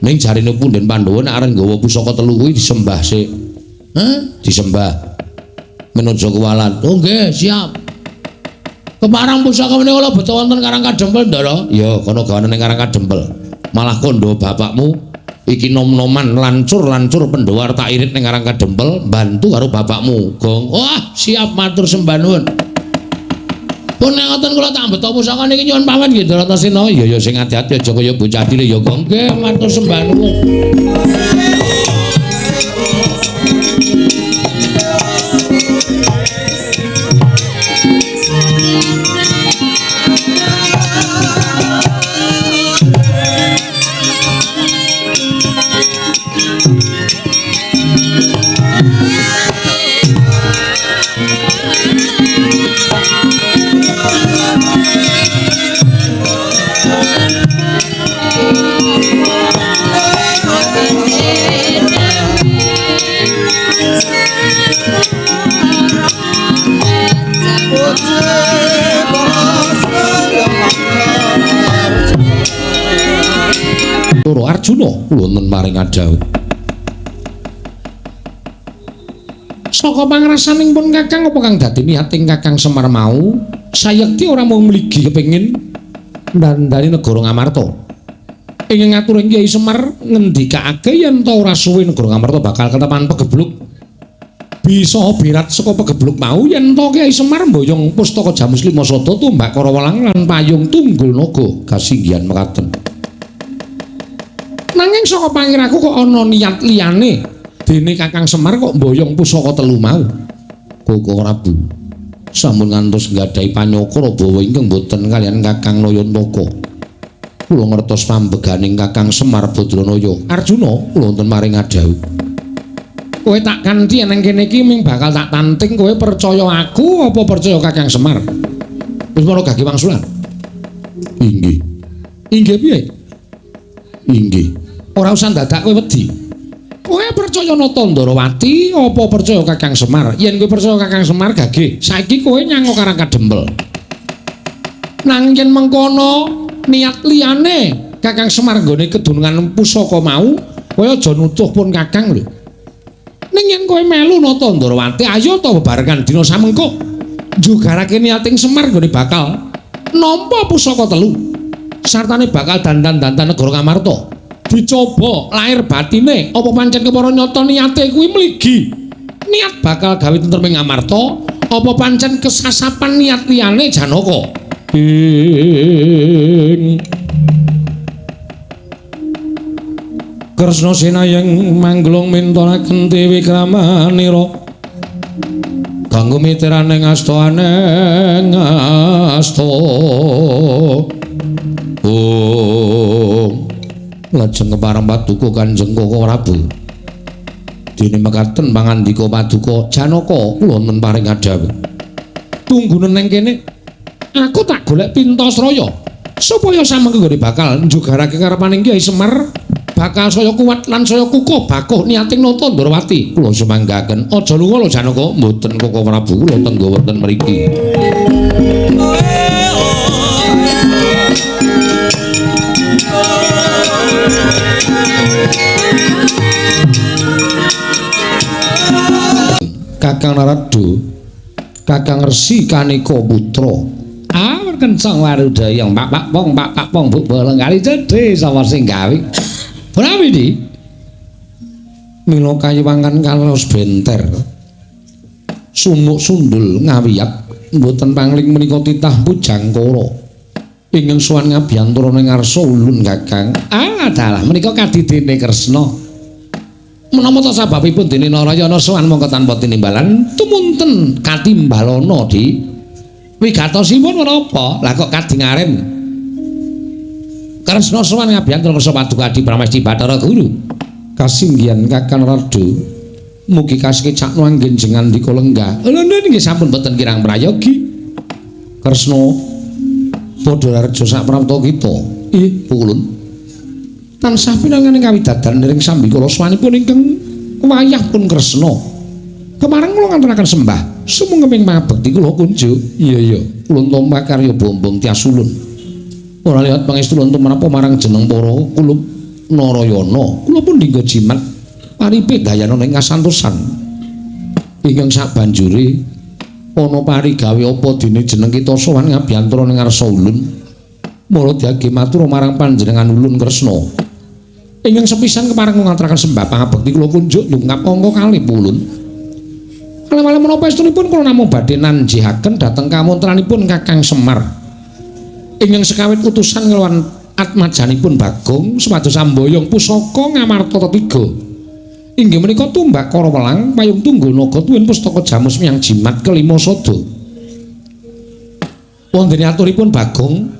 Ning jarine punden Pandhawa nek arep nggawa pusaka telu kuwi disembah sik. Hah? Disembah. Men aja kuwalat. Oh nggih, siap. Keparang pusaka menika kula beto wonten Karang Kadempel, Ndara. Ya, kono gawane ning Karang Kadempel. Malah kandha bapakmu iki nom-noman lancur-lancur Pandhawa tak irit ning Karang Kadempel, bantu karo bapakmu. Gong. Wah, siap matur sembah nuwun. Pun nek ngoten kula tak beto pusaka niki nyuwun pamit nggih Antasena. Ya ya sing ati-ati aja kaya bocah cilik ya Gong. Nggih, matur sembah nuwun. Toro Arjuna wonten maring adhawuh. Saka pangrasaning pun Kakang apa kang dadi niating Kakang Semar mau sayekti ora mung mligi kepengin ndandani negara Ngamarta. Ing ngaturing Kyai Semar ngendikake yen ta ora suwe negara Ngamarta bakal ketepan pegebluk. Bisa birat saka pegebluk mau yen ta Kyai Semar mboyong pustaka Jamus Lima Sada, Tumbak Karawelang lan Payung Tunggul Naga kasinggihan mekaten. Nanging saka pangiraku kok ana niat liyane. Dene Kakang Semar kok mboyong pusaka telu mau. Koko Prabu sampun ngantos nggadahi panyokra bawa ingkang boten kaliyan Kakang Nayantaka. Kula ngertos pambeganing Kakang Semar Badranaya. Arjuna, kula wonten maring ngadhawuh. Kowe tak kanthi nang kene iki ming bakal tak tanting, kowe percaya aku apa percaya Kakang Semar? Wis mono gage wangsulan. Inggih. Inggih piye? Inggih. Ora usah dadak kowe wedi. Kowe percaya Nata Ndorowati apa percaya Kakang Semar? Yen kowe percaya Kakang Semar gage, saiki kowe nyango karang kadempel. Nanging yen mengkono niat liyane Kakang Semar nggone kedunungan pusaka mau, kowe aja nutuh pun Kakang lho. Ning yen kowe melu Nata Ndorowati, ayo ta bebarengan dina samengko njugarake niating Semar nggone bakal nampa pusaka telu. Sartane bakal dandan-dandan negara Ngamarta. Dicoba lahir batine apa pancen kepara nyata niate kuwi mligi. Niat bakal gawe tentrem ing Ngamarta apa pancen kesasapan niat liyane Janaka? Ing Kresna sinayeng mangglung mintonaken Dewi Kramanira kanggo mitirane asta aneng asta. Om lajeng kepareng paduka Kanjeng Koko Prabu. Dene mekaten pangandika paduka Janaka kula wonten paring adhawuh. Tunggunen nang kene aku tak golek Pintasraya supaya samengko nggone bakal njugarake karepaning Kyai Semar bakal saya kuat lan saya kukuh bakuh niating Nata Ndorowati. Kula sumanggaken. Aja lunga lho Janaka. Mboten Koko Prabu, kula tenggo wonten mriki. Kakang Narada, Kakang Resi Kaneka Putra. Ah, kencang warudayang pak pak pong pak pak pong buk bolong kali cedhe sapa sing gawe. Prawi di mila kayiwangan kalos benter. Sumuk sundul ngawiyat mboten pangling menika titah Pujangkara. Ingkang sowan ngabiyantara ning ngarsa ulun Kakang. Ah, dalah menika kadidene Kresna. Menapa ta sababipun dene Narayana sowan mongko tanpa tinimbalan tumunten katimbalana di wigatosipun menapa? Lah kok kadingaren Kresna sowan ngabiyantara kersa paduka Adi Pramesti Bathara Guru. Kasinggihan Kakang Narada, mugi kasekecakno anggen jenengan ndika lenggah. Lho nggih sampun boten kirang prayogi. Kresna padha rareja sak prapta kita. Ih, pukulun. Tansah pinanganing kawidadan niring sambikala swanipun ingkang wayah pun Kresna. Kemareng kula nganturaken sembah sumengkeming pangabekti kula kunjuk. Iya iya, ulun tampa karya bombong tias ulun. Ora liwat pangestu ulun tumrap marang jeneng para kulup Narayana. Kula pun dinggo jimat paripe dayana ing kasantosan. Ingkang sabanjure ana parigawe apa dene jeneng kita sowan ngabiyantara ning ngarsa ulun. Mula diage matur marang panjenengan ulun Kresna. Ingkang sepisan kepareng ngaturaken sembah pangabekti kula kunjuk ndungkap angka kalih ulun. Kalih-malih menapa estunipun kula namung badhe nanjihaken dhateng kamontranipun Kakang Semar. Ingkang sekawit utusan nglawan atmajanipun Bagong supados amboyong pusaka Ngamarta tetiga. Inggih menika tumbak Kara Welang payung tunggul naga tuwin pustaka jamus miyang jimat kelima sada. Wonten aturipun Bagong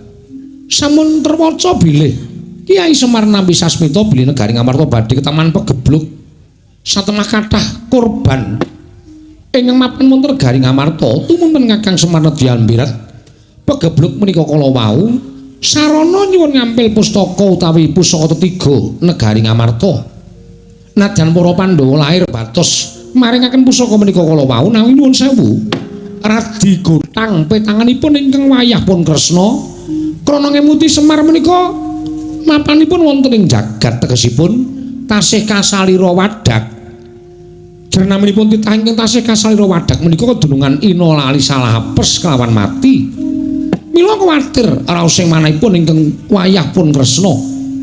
sampun terwaca bilih Kyai Semar nampi sasmita bilih negari Ngamarta badhe ketaman pegebluk satemah kathah korban ingkang mapan wonten negari Ngamarta tumunten Kakang Semar nedyan birat pegebluk menika kala wau sarana nyuwun ngampil pustaka utawi pusaka tetiga negari Ngamarta. Nadyan para Pandhawa lair batos maringaken pusaka menika kala wau nanging nyuwun sewu radi gotang petanganipun ingkang wayah pun Kresna krana ngemuti Semar menika mapanipun wonten ing jagat tegesipun tasih kasalira wadak. Jernaminipun titah ingkang tasih kasalira wadak menika kedunungan ina lali salah apes kelawan mati. Mila kuwatir raos sing manahipun ingkang wayah pun Kresna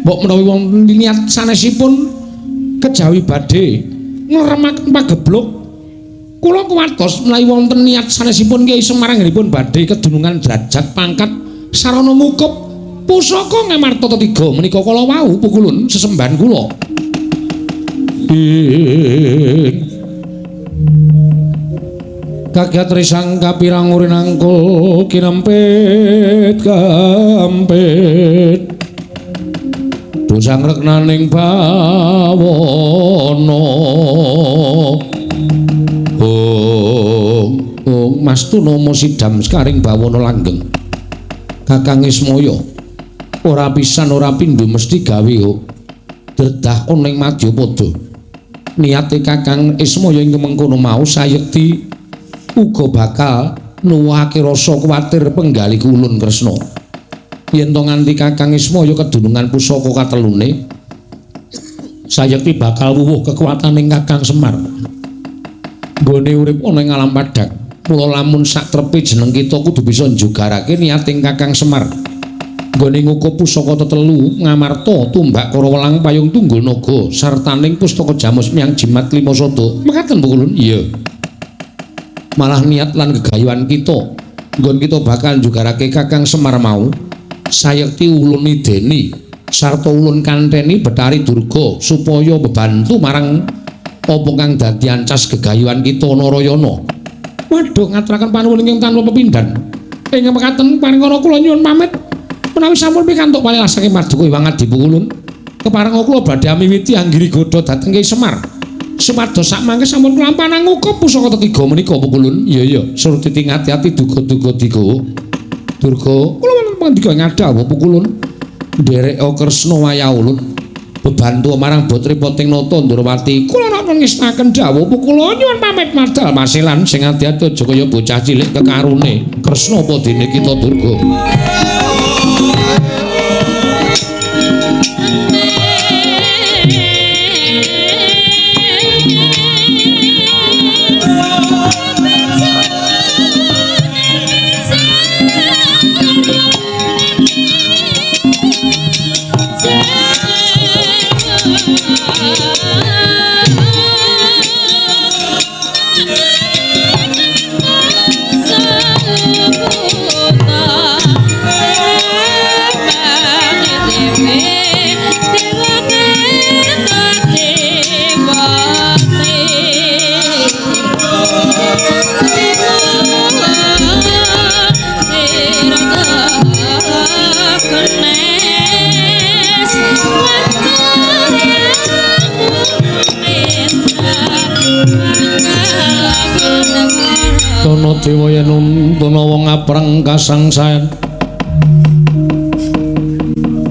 mbok menawi wonten niat sanesipun kejawi badhe ngremaken pagebluk kula kuwatos menawi wonten niat sanesipun Kyai Semar anggenipun badhe kedunungan derajat pangkat sarana mukup Pusaka Ngamarta tetiga menika kala wau pukulun sesembahan kula. Ing kagiat risang kapirang urinangkul kinempit kampit dosang reknaning bawana. Oh, oh Mas Tunomo sidam sekaring bawana langgeng. Kakang Ismaya ora pisan ora pindho mesti gawe dredah ana ing Madyapada. Niate Kakang Ismaya ing mengkono mau sayekti uga bakal nuwuhake rasa kuwatir penggalih ulun Kresna. Yen to nganti Kakang Ismaya kedunungan pusaka katelune, sayekti bakal wuwuh kekuwataning Kakang Semar. Nggone urip ana ing alam padhang. Mula lamun sak trepe jeneng kita kudu bisa njugarake niating Kakang Semar. Nggone ngukup pusaka tetelu Ngamarta tumbak kara welang payung tunggul naga sartaning pustaka jamus miang jimat lima sada. Mekaten pukulun? Iya. Malah niat lan gegayuhan kita nggon kita bakal njugarake Kakang Semar mau sayekti ulun ideni sarta ulun kanteni Betari Durga supaya bebantu marang apa kang dadi ancas gegayuhan kita Narayana. Waduh, ngaturaken panuwun ingkang tanpa pepindhan. Ing mekaten paringana kula nyuwun pamit menawi sampun pikantuk palilah saking paduka Hyang Adi Pukulun. Keparenga kula badhe amiwiti anggiri godha dhateng Ki Semar. Supados sak mangke sampun kelampanan ngukup pusaka tetiga menika Pukulun. Iya iya, surtiti ngati-ati duga-duga diga. Durga, kula wonten pangandika ing adhawuh Pukulun. Ndereka Kresna wayah ulun bebantu marang botripoting nata Ndrawati. Kula ora ngestaken dawuh Pukulun nyuwun pamit madal masilan sing ati-ati aja kaya bocah cilik kekarune. Kresna apa dene kita Durga. Tono dewa yen untuna wong apreng kasangsayan.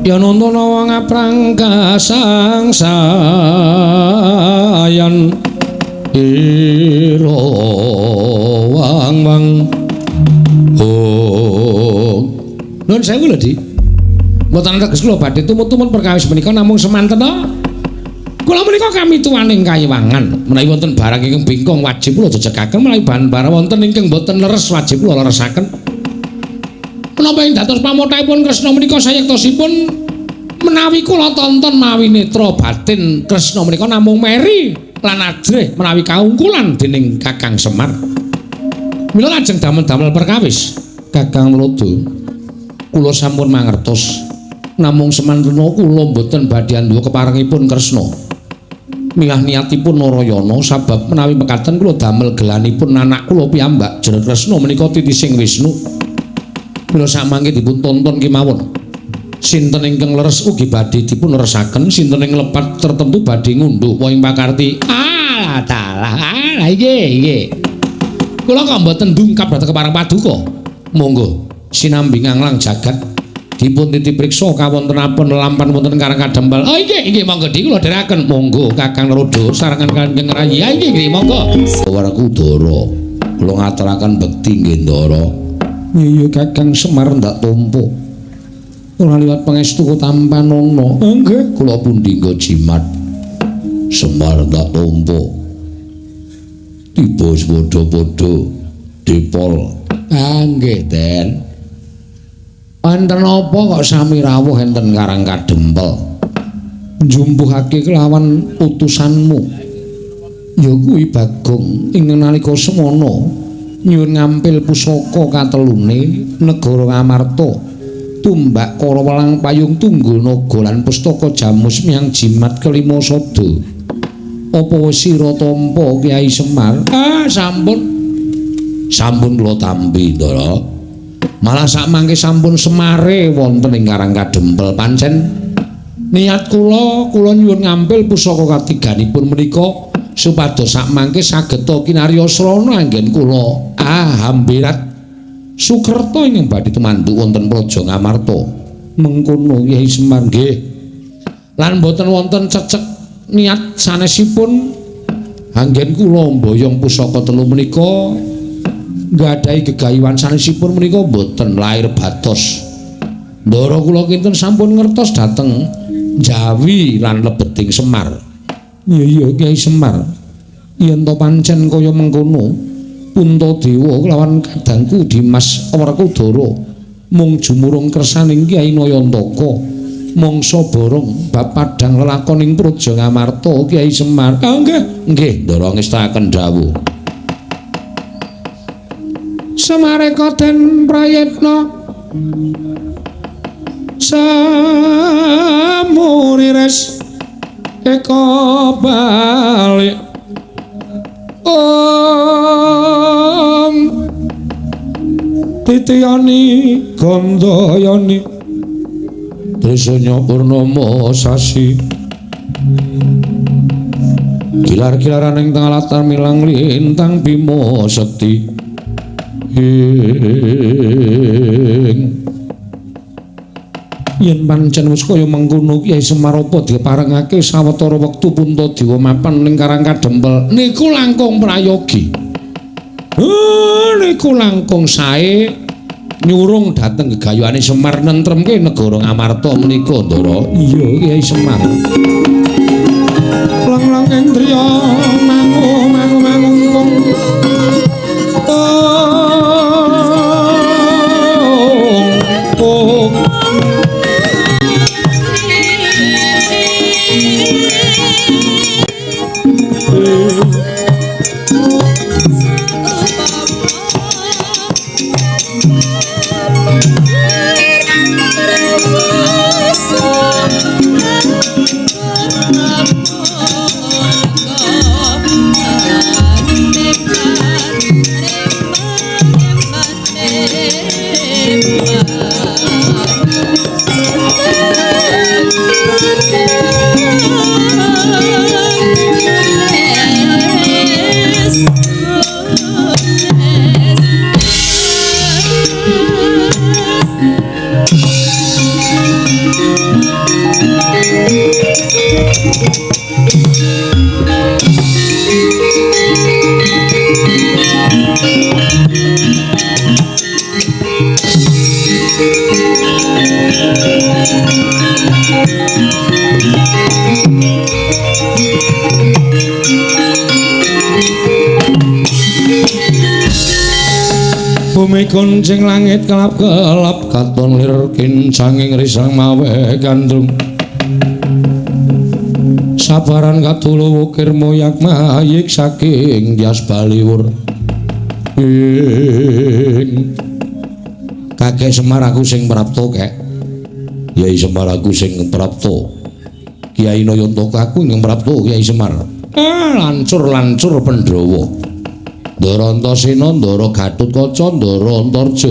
Yen untuna wong apreng kasangsayan ira wang wang. Oh. Nuwun sewu lho, Dik. Mboten teges kula badhe tumut-tumut perkawis menika namung semanten to. Kula menika kami tuwaning kayiwangan. Menawi wonten barang ingkang bengkong wajib kula jejekaken, menawi bahan barang wonten ingkang boten leres wajib kula leresaken. Menapa ing dados pamothahipun Kresna menika sayektosipun menawi kula tonton mawi netra batin Kresna menika namung meri lan ajrih menawi kaungkulan dening Kakang Semar. Mila lajeng damel-damel perkawis Kakang Mlodo. Kula sampun mangertos namung semantena kula boten badhe anduwa keparengipun Kresna. Milah niatipun Narayana sabab menawi mekaten kula damel gelanipun anak kula piyambak jeneng Kresna menika titising Wisnu. Mila samangke dipun tonton kemawon. Sinten ingkang leres ugi badhe dipun leresaken, sinten ing lepat tertentu badhe ngundhuh wong ing pakarti. Ah, dalah. Ah, nggih, nggih. Kula kok mboten dungkap dhateng kepareng paduka. Monggo sinambi nganglang jagat dipun titipriksa kawontenaken lampan wonten Karang Kadempel. Oh nggih, nggih monggo dik kula dherekaken. Monggo Kakang Naroda sarengan Kanjeng Rayi. Ha nggih, nggih monggo. Werkudara, kula ngaturaken bekti nggih Ndara. Iya Kakang Semar ndak tampa. Ora liwat pangestu tampanana. Nggih, kula pundi nggo jimat. Semar ndak tampa. Tiba padha-padha depol. Ah nggih, Den. Wonten apa kok sami rawuh enten Karang Kadempel? Njumpuhake kelawan utusanmu. Ya kuwi Bagong ing nalika semana nyuwun ngampil pusaka katelune negara Ngamarta. Tumbak kara welang payung tunggul naga lan pustaka jamus miang jimat kelima sada. Apa wis sira tampa Kyai Semar? Ah, sampun. Sampun kula tampi, Ndara. Malah sakmangke sampun semare wonten ing Karang Kadempel. Pancen niat kula, kula nyuwun ngampil pusaka katiganipun menika supados sakmangke sageta kinarya srana anggen kula hambirat sukerta ingkang badhe tumanduk wonten Praja Ngamarta. Mengkono Kyai Semar nggih. Lan boten wonten cecek niat sanesipun anggen kula mboyong pusaka telu menika nggadahi gegayuhan sanesipun menika boten lair batos. Ndara kula kinten sampun ngertos dhateng Jawi lan lebeting Semar. Iya iya Kyai Semar. Yen to pancen kaya mengkono, Puntadewa kelawan kadangku Dimas Werkudara mung jumurung kersaning Kyai Nayantaka mangsa borong bab padhang lelakoning Praja Ngamarta Kyai Semar. Ah nggih, nggih Ndara ngestakaken dawuh. Semareka den prayitna samurires eka balik om titiyani gandayani trisanya purnama sasi kilar-kilaran ing tengah latar milang lintang bima sekti ing yen pancen wis kaya mengkono Kyai Semar apa diparengake sawetara wektu Puntadewa mapan ning Karang Kadempel niku langkung prayogi. Niku langkung sae nyurung dhateng gegayuhane Semar nentremke negara Ngamarta menika Ndara. Iya Kyai Semar. Lang-lang indriya mangu mangu mangungkung. Oh, bumi kuncing langit kelap-kelap katon lir kincanging risang mawe gandrung sabaran katulu wukir moyak mayik saking jas baliwur ing kakek Semar aku sing prapta kek Kyai Semar aku sing prapta Kyai Nayantaka aku ing prapta Kyai Semar. Lancur-lancur Pandhawa Ndara Antasena, Ndara Gatotkaca, Ndara Antarja.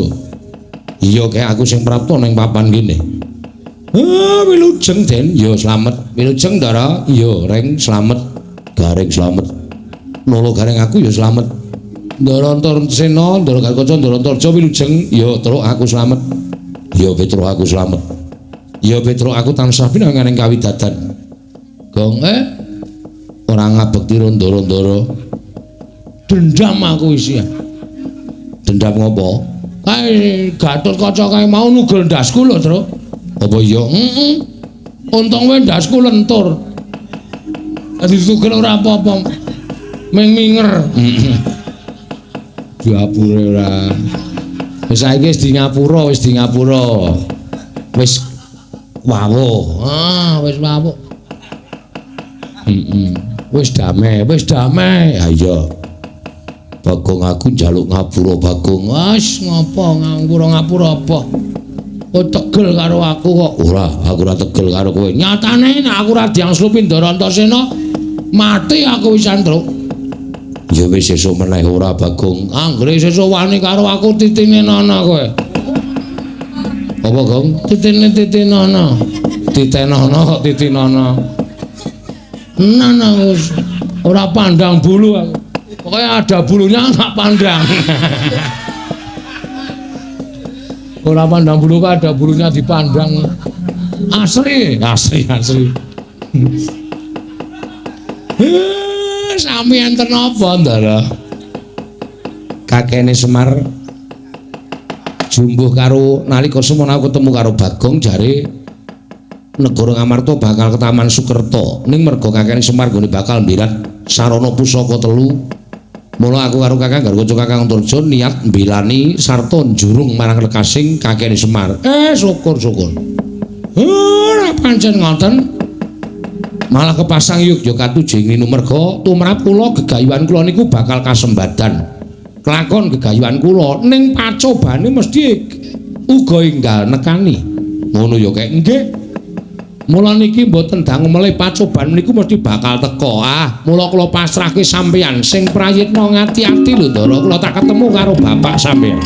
Iya kek aku sing prapta ning papan kene. Wilujeng Den, ya slamet. Wilujeng Ndara, iya Reng slamet. Gareng slamet. Nolo gareng aku ya slamet. Ndara Antasena, Ndara Gatotkaca, Ndara Antarja wilujeng, ya truk aku slamet. Ya Petruk aku slamet. Ya Petruk aku tansah pinangan ing kawidadan. Gong ora ngabekti ndara-ndara. Dendam aku isi. Dendam ngopo? Kae Gatotkaca kae mau nugel ndasku lho, Truk. Apa iya? Heeh. Untung wae ndasku lentur. Ditugel ora apa-apa. Ming minger. Heeh. Diapure ora. Wis saiki wis di ngapura, wis di ngapura. Wis wawuh. Ah, wis wawuh. Heeh. Wis damai, wis damai. Ha iya. Bagong aku njaluk ngapura Bagong. Wis ngopo ngapura-ngapura apa? Oh tegel karo aku kok. Ora, aku ora tegel karo kowe. Nyatane nek aku ora diangslupi Ndara Antasena mati aku wisan, Truk. Ya wis sesuk meneh ora, Bagong. Anggere sesuk wani karo aku titine nana kowe. Apa, Gong? Titine titinana. Titenana kok titinana. Nana wis ora pandang bulu aku. Pokoknya ada bulunya tak pandang. Ora pandang bulu kok ada bulunya dipandang. Asri, asri, asri. Sami enten apa, Ndara? Kakene Semar jumbuh karo nalika semono aku ketemu karo Bagong jare negara Ngamarta bakal ke Taman Sukerta. Ning merga kakene Semar nggone bakal mbirat sarana pusaka telu. Mula aku karo Kakang Garkaca Kakang Antarja niat mbelani sarta njurung marang lekasing kakene Semar. Syukur-syukur. Ora pancen ngoten. Malah kepasang yogya katujeng ninu merga tumrap kula gegayuhan kula niku bakal kasembadan. Kelakon gegayuhan kula ning pacobane mesti uga enggal nekani. Ngono ya kek nggih. Mula niki mboten dangu melih pacoban niku mesti bakal teka. Ah, mula kula pasrahke sampeyan sing prayitna ngati-ati lho Ndara, kula tak ketemu karo bapak sampeyan.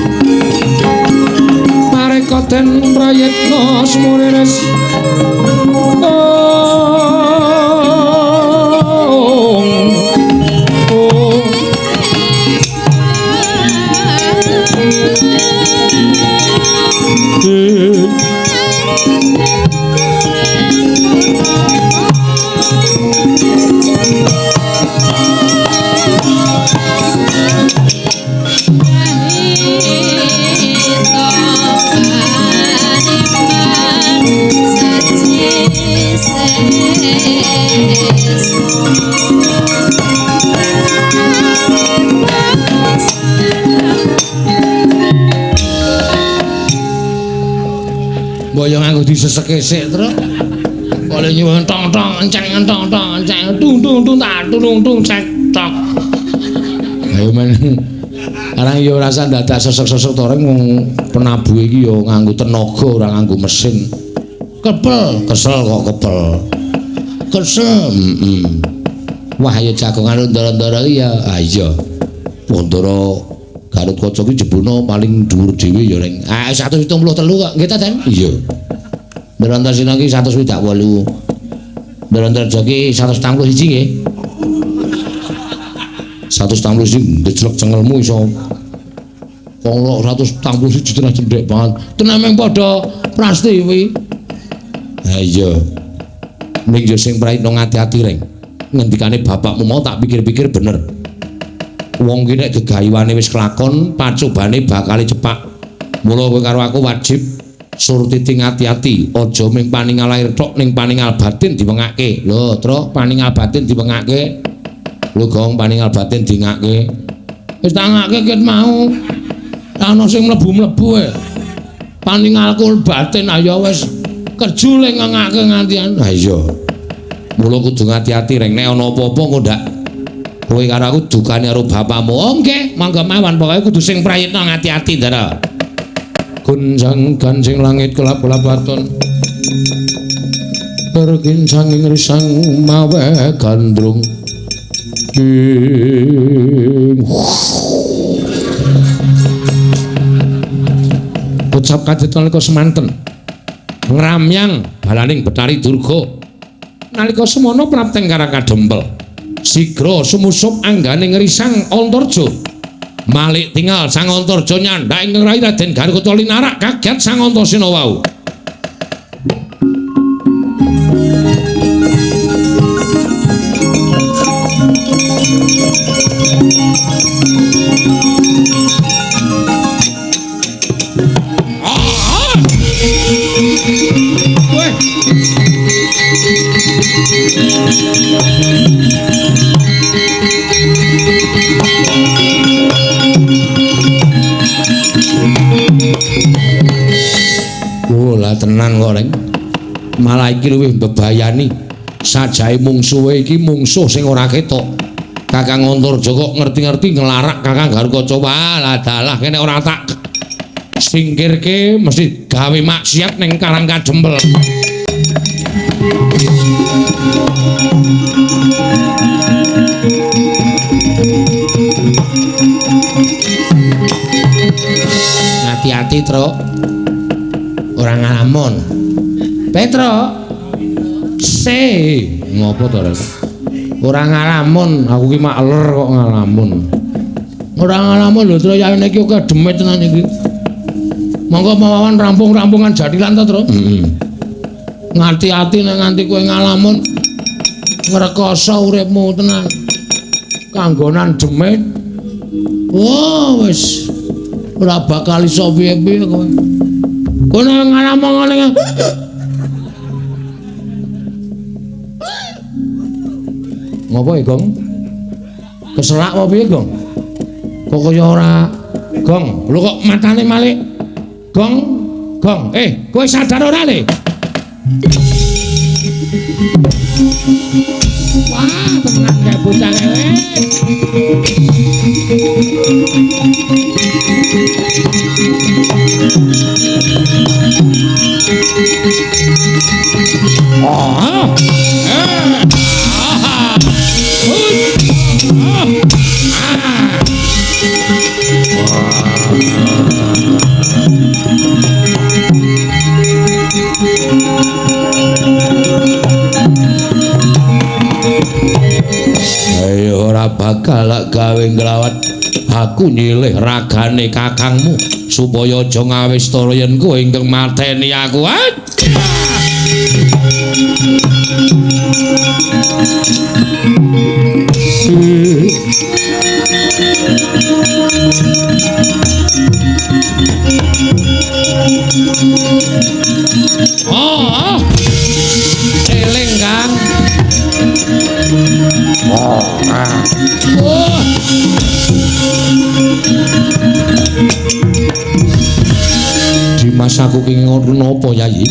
Mareka den prayitna sumurires. Mbok yo nganggo disesek-esek, Truk. Kale nyuwun tong-tong enceng tong-tong enceng tung tung tung tak tulung tung cek tok. Ayo men. Arang yo ora usah dadak sesek-sesek to reng wong penabuhe iki yo nganggo tenaga ora nganggo mesin. Kepel, kesel kok kepel. Kesel. Heeh. Wah ya jagongan ndara-ndara iki ya. Ah iya. Ndara Garutkaca ki jebulna paling dhuwur dhewe ya reng. Ah 173 kok. Nggih ta, Den? Iya. Ndara Antasena ki 168. Ndara Antarja ki 171 nggih. 171 ndejlek cengelmu iso. Wong 171 tenan cendhek banget. Tenan meng padha prastiwi. Ha iya. Ning yo sing prayitna ngati-ati reng. Ngendikane bapakmu mau tak pikir-pikir bener. Wong ki nek gegayuhane wis kelakon, pacobane bakal cepak. Mula kowe karo aku wajib surtiti ngati-ati, aja mung paningal lahir tok ning paningal batin diwengake. Lho, Truk, paningal batin diwengake. Lho, Gong, paningal batin dingake. Wis tak ngake ket mau. Ana sing mlebu-mlebu e. Paningalku batin ayo wis kerjule ngengake ngantian. Ha iya. Mula kudu ngati-ati reng nek ana apa-apa engko ndak kowe karo aku dukane karo bapakmu. Oh nggih, monggo mawon pokoke kudu sing prayitna ngati-ati, Ndara. Gunjang ganjing langit kelap-kelap waton. Berkincang ing risang mawe gandrung. Ucap kajet nalika semanten ngramyang balaning Betari Durga. Nalika semono prapteng karang kadempel. Sigra sumusup anggane ngrisang Antarja. Malik tingal Sang Antarja nyandhak ing rai Raden Garutkaca linarak kaget Sang Antasena wau. Oh lah tenan kok reng. Malah iki luwih mbebayani. Sajae mungsuhe iki mungsuh sing ora ketok. Kakang Antarja kok ngerti-ngerti nglarak Kakang Garutkaca. Wah, lah dalah kene ora tak Singkirke mesti gawe maksiat ning Karang Kadempel. Hati-hati, Truk. Ora ngalamun. Petro. Se, ngopo to, Res? Ora ngalamun, aku ki makler kok ngalamun. Ora ngalamun lho, Truk, yane iki kok demit tenan iki. Monggo mawawan rampung-rampungan jathilan to, Truk? Heeh. Ngati-ati nek nganti kowe ngalamun ngrekoso uripmu tenan. Kanggonan demit. Wah, wis ora bakal iso piye-piye kowe. Kowe nek ngalamun ngene. Ngopo ya, Gong? Keselak apa piye, Gong? Kok kaya ora Gong, lho kok matane malik? Gong, Gong, kowe sadar ora le? Wah, tenan kae bocah kae. Ah. Ayo ora bakal gawe nglawat. Aku nyilih ragane kakangmu supaya aja ngawistara yen kowe ingkang mateni aku. Oh, eling Kang. Oh. Dimas aku ki ngono napa Yayi?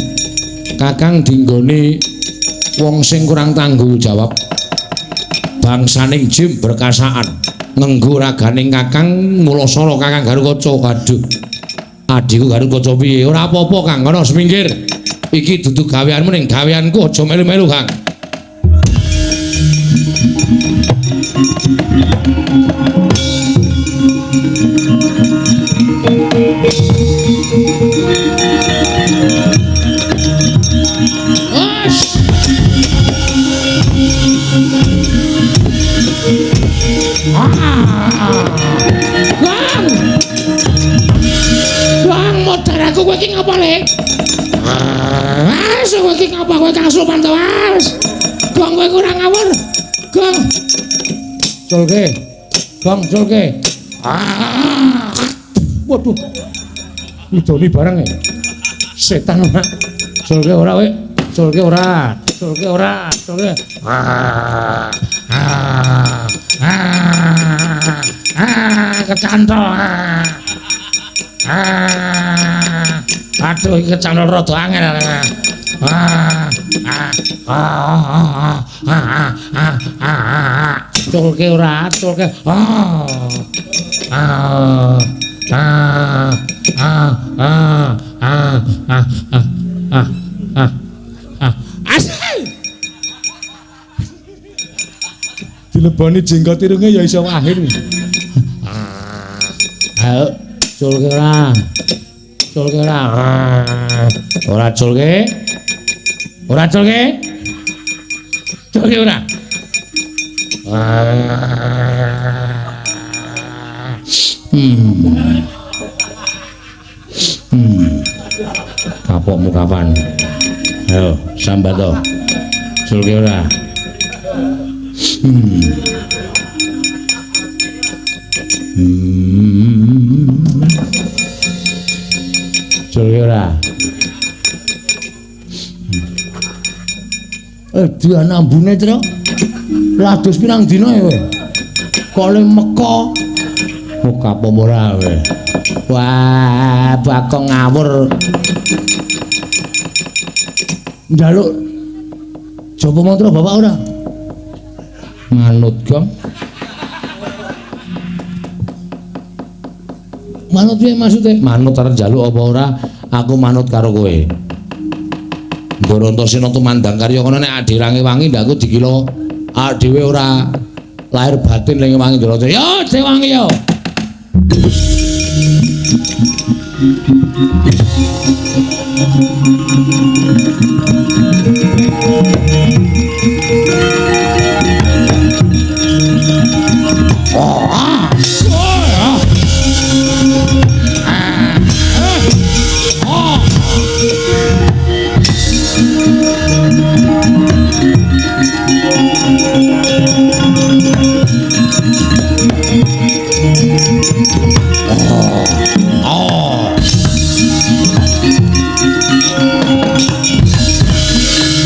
Kakang dinggone wong sing kurang tanggung jawab. Bangsaning jim berkasaan ngenggo raganing Kakang mulasara Kakang Garukaca. Aduh. Adhiku Garukaca piye? Ora apa-apa Kang, kono seminggir. Iki dudu gaweanmu ning gaweanku aja melu-melu Kang. Bang! Bang, modar aku kowe iki ngapa, Le? Wes kowe iki ngapa kowe kasupan to, Mas? Gong kowe kurang ngawur. Gong. Culke. Gong culke. Ah. Waduh. Idoni barang e. Setan ora. Culke ora kowe. Culke ora. Culke ora. Culke. Ah. Ah. Ah. Ah, kecantol. Ah. Ah. Aduh, iki kecantol rada angel. Ah. Ah. Ah. Ah. Ah. Ah. Culke ora, culke. Ah. Ah. Ah. Ah. Ah. Ah. Ah. Ah. Ah. Ah. Asal. Dileboni jenggot irunge ya iso akhir. Ayo, culke ora. Culke ora. Ora culke. Ora culke. Culke ora. Kapokmu kapan? Ayo, sambat to. Culke ora. Culke ora. Dia nambune, Tru. Ladus pirang dina ya kowe? Kok le meka. Oh, kapok ora kowe. Wah, bakong ngawur. Njaluk japa mantra bapak ora? Manut, Gong. Manut piye maksude? Manut arep njaluk apa ora? Aku manut karo kowe. Ndara Antasena tumandang karya kono nek adirange wangi ndak aku dikira awake dhewe ora lahir batin ning wangi Ndara. Ya dewangi ya.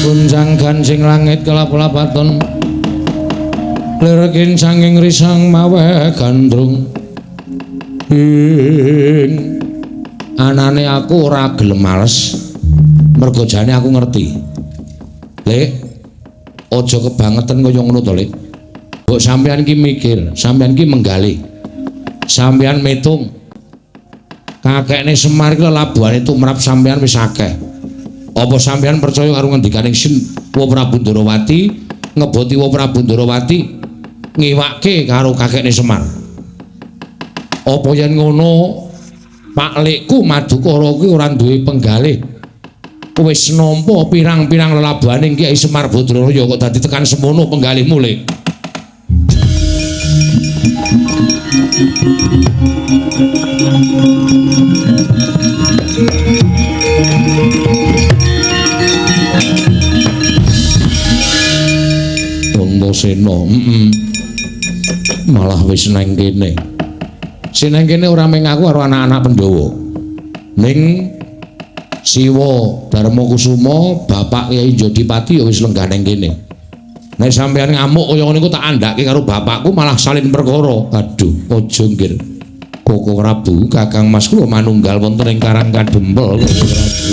Gunjang gancing langit kelap-lapaton lir kincanging risang maweh gandrung. Ing anane aku ora gelem males mergo jane aku ngerti. Lek aja kebangetan kaya ngono to, Lek. Mbok sampeyan ki mikir, sampeyan ki menggalih. Sampeyan metung. Kakekne Semar ki lelabuhane tumrap sampeyan wis akeh. Apa sampeyan percaya karo ngendikane Sin Wa Prabu Ndorowati, ngeboti Wa Prabu Ndorowati ngiwake karo kakekne Semar? Apa yen ngono Pak Lekku Madukara kuwi ora duwe penggalih? Wis nampa pirang-pirang lelabuhane Kyai Semar Badraya kok dadi tekan semono penggalihmu, Lek? Antasena, malah wis nang kene. Sing nang kene ora mung aku karo anak-anak Pandhawa. Ning Siwa Darmakusuma, bapak Kyai Jodipati ya wis lenggah nang kene. Nek sampeyan ngamuk kaya ngene iku tak andhake karo bapakku malah salin perkara. Aduh, aja nggir. Koko Prabu, Kakang Mas kula manunggal wonten ing Karang Kadempel. Koko Prabu.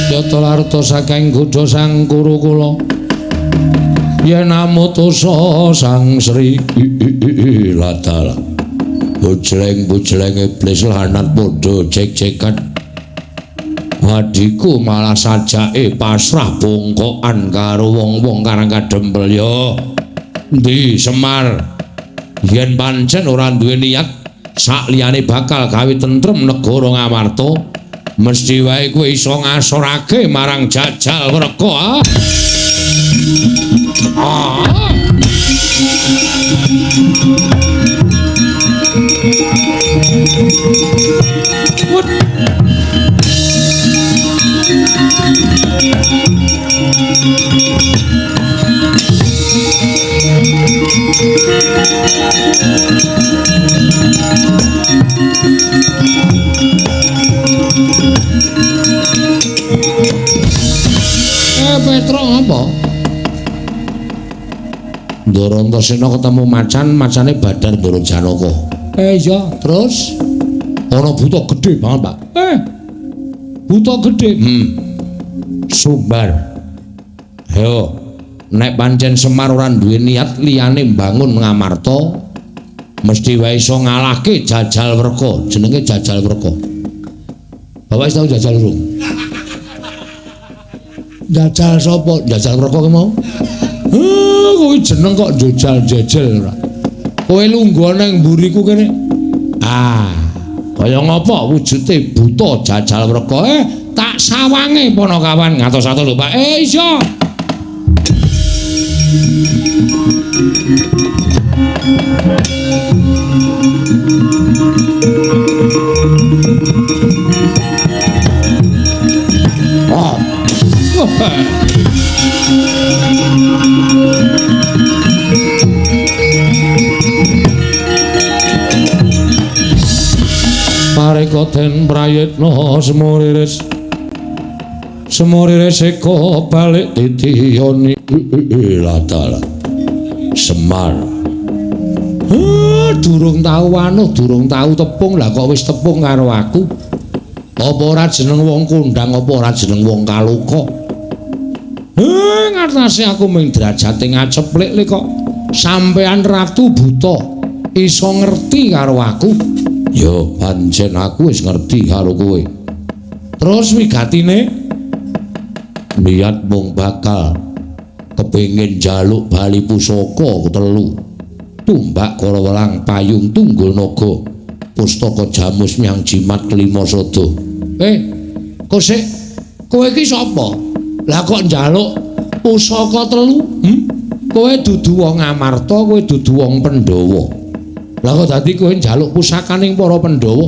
Yata larta saking godha sang kuru kula yen amutusa sang Sri ladal bujleng-bujleng iblis lanat padha jek-jekan wadiku malah sajake pasrah bongkokan karo wong-wong Karang Kadempel. Ya endi Semar yen pancen ora duwe niat sak liyane bakal gawe tentrem negara Ngamarta, mesti wae kowe iso ngasorake marang Jajal Wreka. Ah. Ah. What? Petro apa? Ndara Antasena ketemu macan, macane Badar Ndara Janaka. Iya, terus ana buta gedhe banget, Pak. Buta gedhe. Sumbar. Yo, nek pancen Semar ora duwe niat liyane mbangun Ngamarta, mesti wae iso ngalahke Jajal Wreka. Jenenge Jajal Wreka. Bapak wis tau jajal urung? Jajal sapa? Jajal Wreka ki mau? Kowe jeneng kok jajal-jajal ora. Kowe lungguh nang mburiku kene. Ah, kaya ngapa wujude buta Jajal Wreka? Tak sawange Panakawan ngatos-atos lho, Pak. Iya. Oh. eka den prayitna semuriris. Semuriris eka balik titiyoni latala. Semar. Durung tau anuh, durung tau tepung, lah kok wis tepung karo aku. Apa ora jeneng wong kondang, apa ora jeneng wong kaloka? Ngatasi aku ming derajate ngaceplik le kok sampean ratu buta iso ngerti karo aku. Ya pancen aku wis ngerti karo kowe. Terus wigatine niat mung bakal kepengin njaluk bali pusaka telu. Tumbak kala welang payung tunggul naga pustaka jamus nyang jimat kelima sada. Kosek kowe iki sapa? Lah kok njaluk pusaka telu? Kowe dudu wong Amarta, kowe dudu wong Pandhawa. Lah kok dadi kowe njaluk pusakaning para Pandhawa?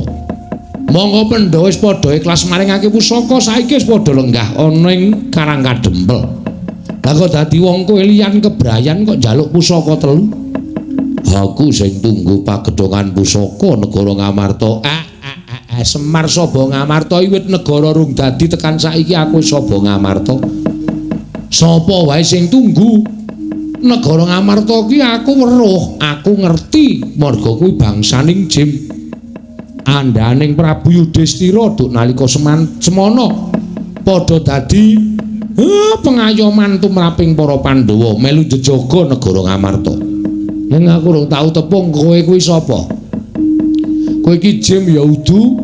Monggo Pandhawa wis padha ikhlas maringake pusaka, saiki wis padha lenggah ana ing Karang Kadempel. Lah kok dadi wong kowe liyan kebrayan kok njaluk pusaka telu? Aku sing tunggu pagedhongan pusaka negara Ngamarta. Semar Saba Ngamarta wiwit negara rung dadi tekan saiki aku Saba Ngamarta. Sapa wae sing tunggu negara Ngamarta ki aku weruh, aku ngerti marga kuwi bangsaning Jim. Andhaning Prabu Yudhistira duk nalika semana padha dadi pengayoman tumraping para Pandhawa melu jejaga negara Ngamarta. Ning aku rung tau tepung kowe kuwi sapa? Kowe iki Jim ya udu,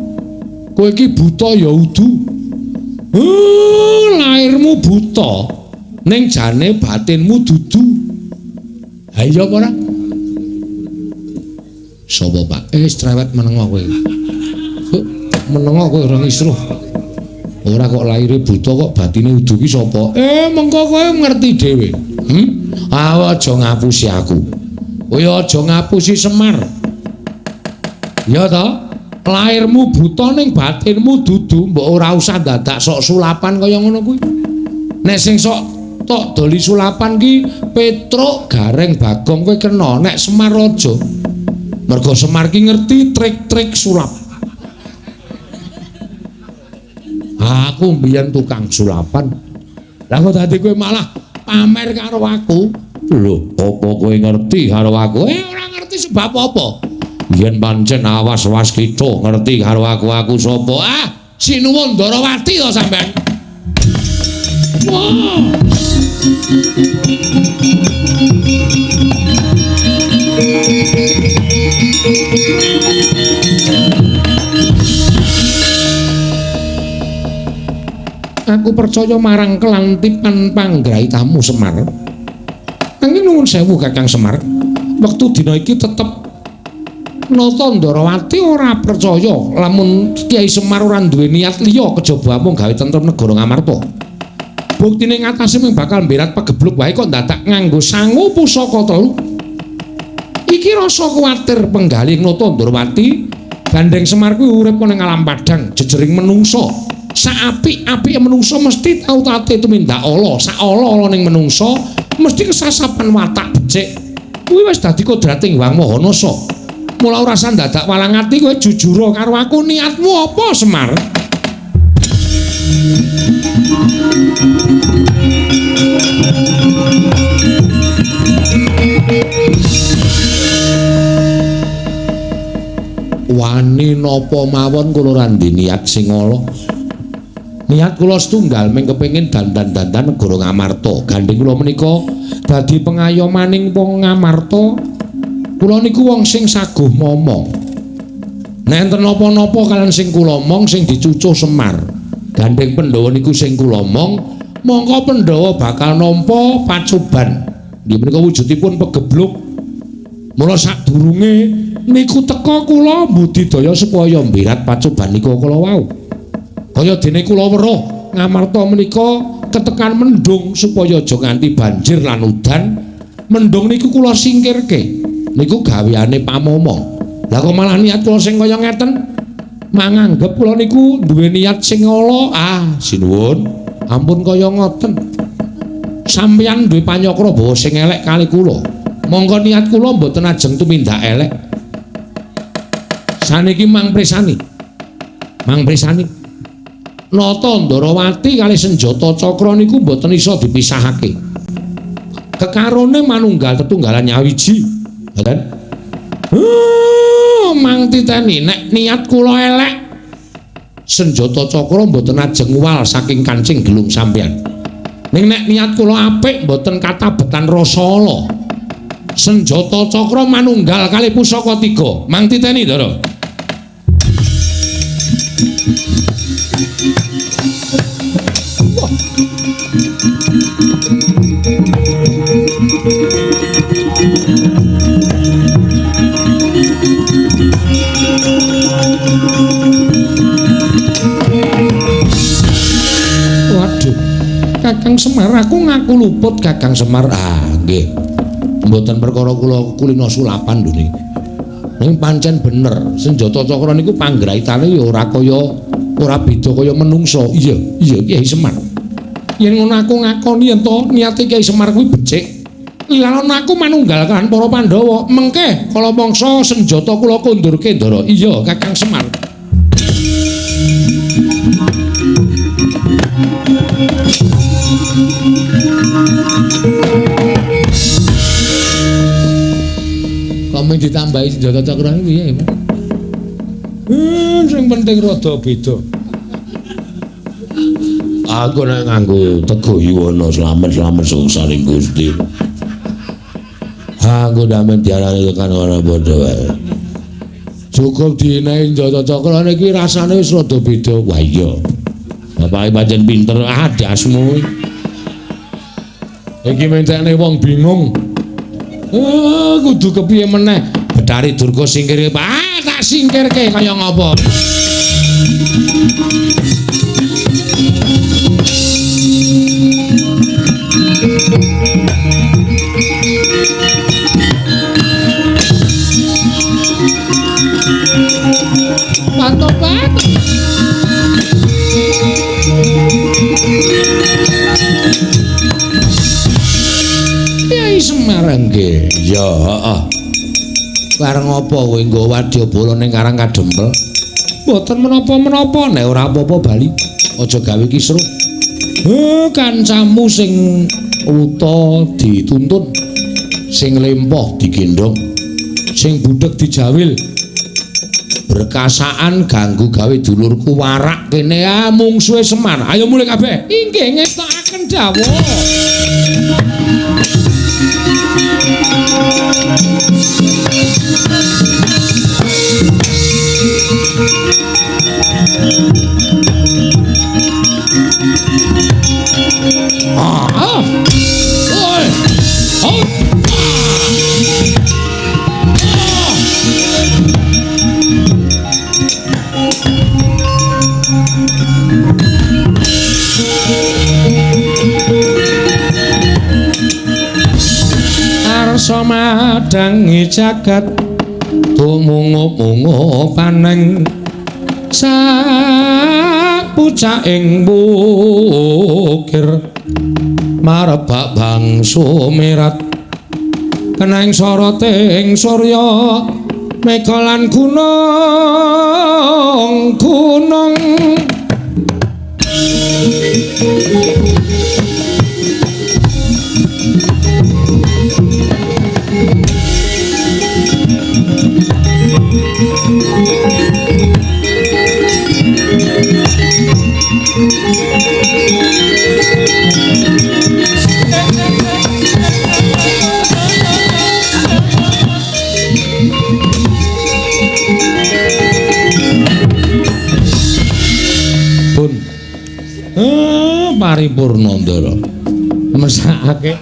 kowe iki buta ya udu. Lairmu buta, ning jane batinmu dudu. Ha iya apa ora? Sapa, Pak? Cerewet menengo kowe. Menengo kowe ora ngisruh. Ora kok laire buta kok batine udu ki sapa? Mengko kowe ngerti dhewe. Aja ngapusi aku. Kowe aja ngapusi Semar. Ya ta? Lairmu buta ning batinmu dudu, mbok ora usah dadak sok sulapan kaya ngono kuwi. Nek sing sok tok doli sulapan ki Petruk, Gareng, Bagong kowe kena, nek Semar aja. Mergo Semar ki ngerti trik-trik sulap. Aku mbiyen tukang sulapan. Lah kok dadi kowe malah pamer karo aku? Lho, apa kowe ngerti karo aku? Ora ngerti sebab apa. Yen pancen awas-was kita ngerti karo aku sapa? Sinuwun Ndarawati to sampean. Wah. Aku percaya marang kelantipan panggraitamu Semar. Nanging nuwun sewu Kakang Semar, wektu dina iki tetep Nata Ndarawati ora percaya lamun Kyai Semar ora duwe niat liya kejaba amung gawe tentrem negara Ngamarta. Buktine ngatasé mung bakal mberat pegebluk wae kok dadak nganggo sangu pusaka telu. Iki rasa kuwatir penggalih Nata Ndarawati gandeng Semar kuwi urip ana ing alam padhang jejering menungsa. Saapik-apike menungsa mesti tau tate tumindak ala, sak ala-ala ning menungsa mesti kesasapan watak becik. Kuwi wis dadi kodrating Hyang Maha Nasa. Mula ora usah dadak walang ati kowe jujur karo aku, niatmu apa Semar? Wani napa mawon kula ora ndek niat sing ala. Niat kula setunggal mung kepengin dandan-dandan negara Ngamarta. Gandeng kula menika dadi pengayomaning wong Ngamarta. Kula niku wong sing saguh momong. Nek enten napa-napa kalian sing kula omong sing dicucuh Semar. Gandeng Pandhawa niku sing kula omong, mongko Pandhawa bakal nampa pacoban. Nggih menika wujudipun pegebluk. Mula sadurunge niku teka kula mbudidaya supaya mbirat pacoban niku kala wau. Kaya dene kula weruh Ngamarta menika ketekan mendung supaya aja nganti banjir lan udan. Mendung niku kula singkirke. Niku gaweane pamomong. Lah kok malah niat kula sing kaya ngeten? Manganggep kula niku duwe niat sing ala. Sinuwun, ampun kaya ngoten. Sampeyan duwe panyakra bawa sing elek kali kula. Monggo niat kula mboten ajeng tumindak elek. Saniki mang presani. Mang prisani. Nata Ndarawati kali senjata cakra niku mboten iso dipisahake. Kekarone manunggal tetunggalan nyawiji. Ngoten. Mang titeni nek niat kula elek senjata cakra mboten ajeng wal saking kancing gelung sampeyan. Ning nek niat kula apik mboten katabetan rasa ala. Senjata cakra manunggal kali pusaka tiga. Mang titeni, Ndara. Waduh, Kakang Semar, aku ngaku luput Kakang Semar. Ah, nggih. Mboten perkara kula kulino sulapan lho niki. Ning pancen bener, senjata cakra niku panggraitane ya ora kaya ora beda kaya menungsa. Iya, iya Kyai Semar. Yen ngono aku ngakoni yen to niate Kyai Semar kuwi becik. Lan aku manunggal kan para Pandhawa. Mengke kala mangsa senjata kula kundurke, Ndara. Iya, Kakang Semar. Kok ditambahi senjata cakra piye, Mas? Sing penting rada beda. Aku nek nganggo tego yuwana slamet-slamet sungsaring Gusti. Aku ndamen diarani tekan ora padha wae. Cukup dinehi senjata cakra niki rasane wis rada beda. Wah iya. Bapake pancen pinter, ah dasmu. Iki mentekne wong bingung. Kudu kepiye meneh? Betari Durga singkir, ah tak singkirke kaya ngapa? Patopat. Kyai Semar nggih. Ya, heeh. Bareng apa kowe nggawa wadyabala ning Karang Kadempel? Mboten menapa-menapa, nek ora apa-apa bali. Aja gawe kisruh. Kancamu sing wuta dituntun, sing lempoh digendhong, sing budheg dijawil. Berkasaan ganggu gawe dulurku warak kene, ah mungsuhe Semar. Ayo mulih kabeh. Inggih ngestokaken dawuh. Ah. Oi. Oh. Arsa madangi jagat tumungup-mungup paneng sak pucaking bukir marebak bangsu mirat keneng soroting surya mega lan gunung gunung. Pun paripurna Ndara. Mesakake.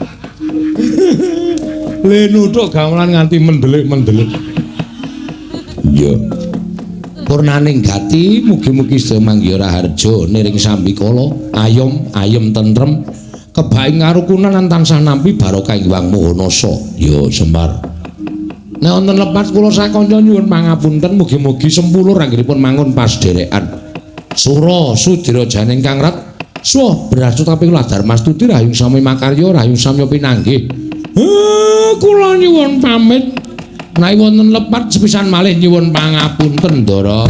Le nuthuk gamelan nganti mendelik-mendelik. Iya. Purnaning gati mugi-mugi sedaya manggiha raharja niring sambikala ayom ayem tentrem kebaing ngarukunan lan tansah nampi barokah ing Hyang Maha Nasa. Ya Semar. Nek wonten lepat kula sakanca nyuwun pangapunten, mugi-mugi sempulur anggenipun mangun pasderekan. Sura sudira janing kang rat suwa brasut kaping Dharmastuti rahayung sami makarya rahayung samya pinanggih. Kula nyuwun pamit. Menawi wonten lepat sepisan malih nyuwun pangapunten Ndara.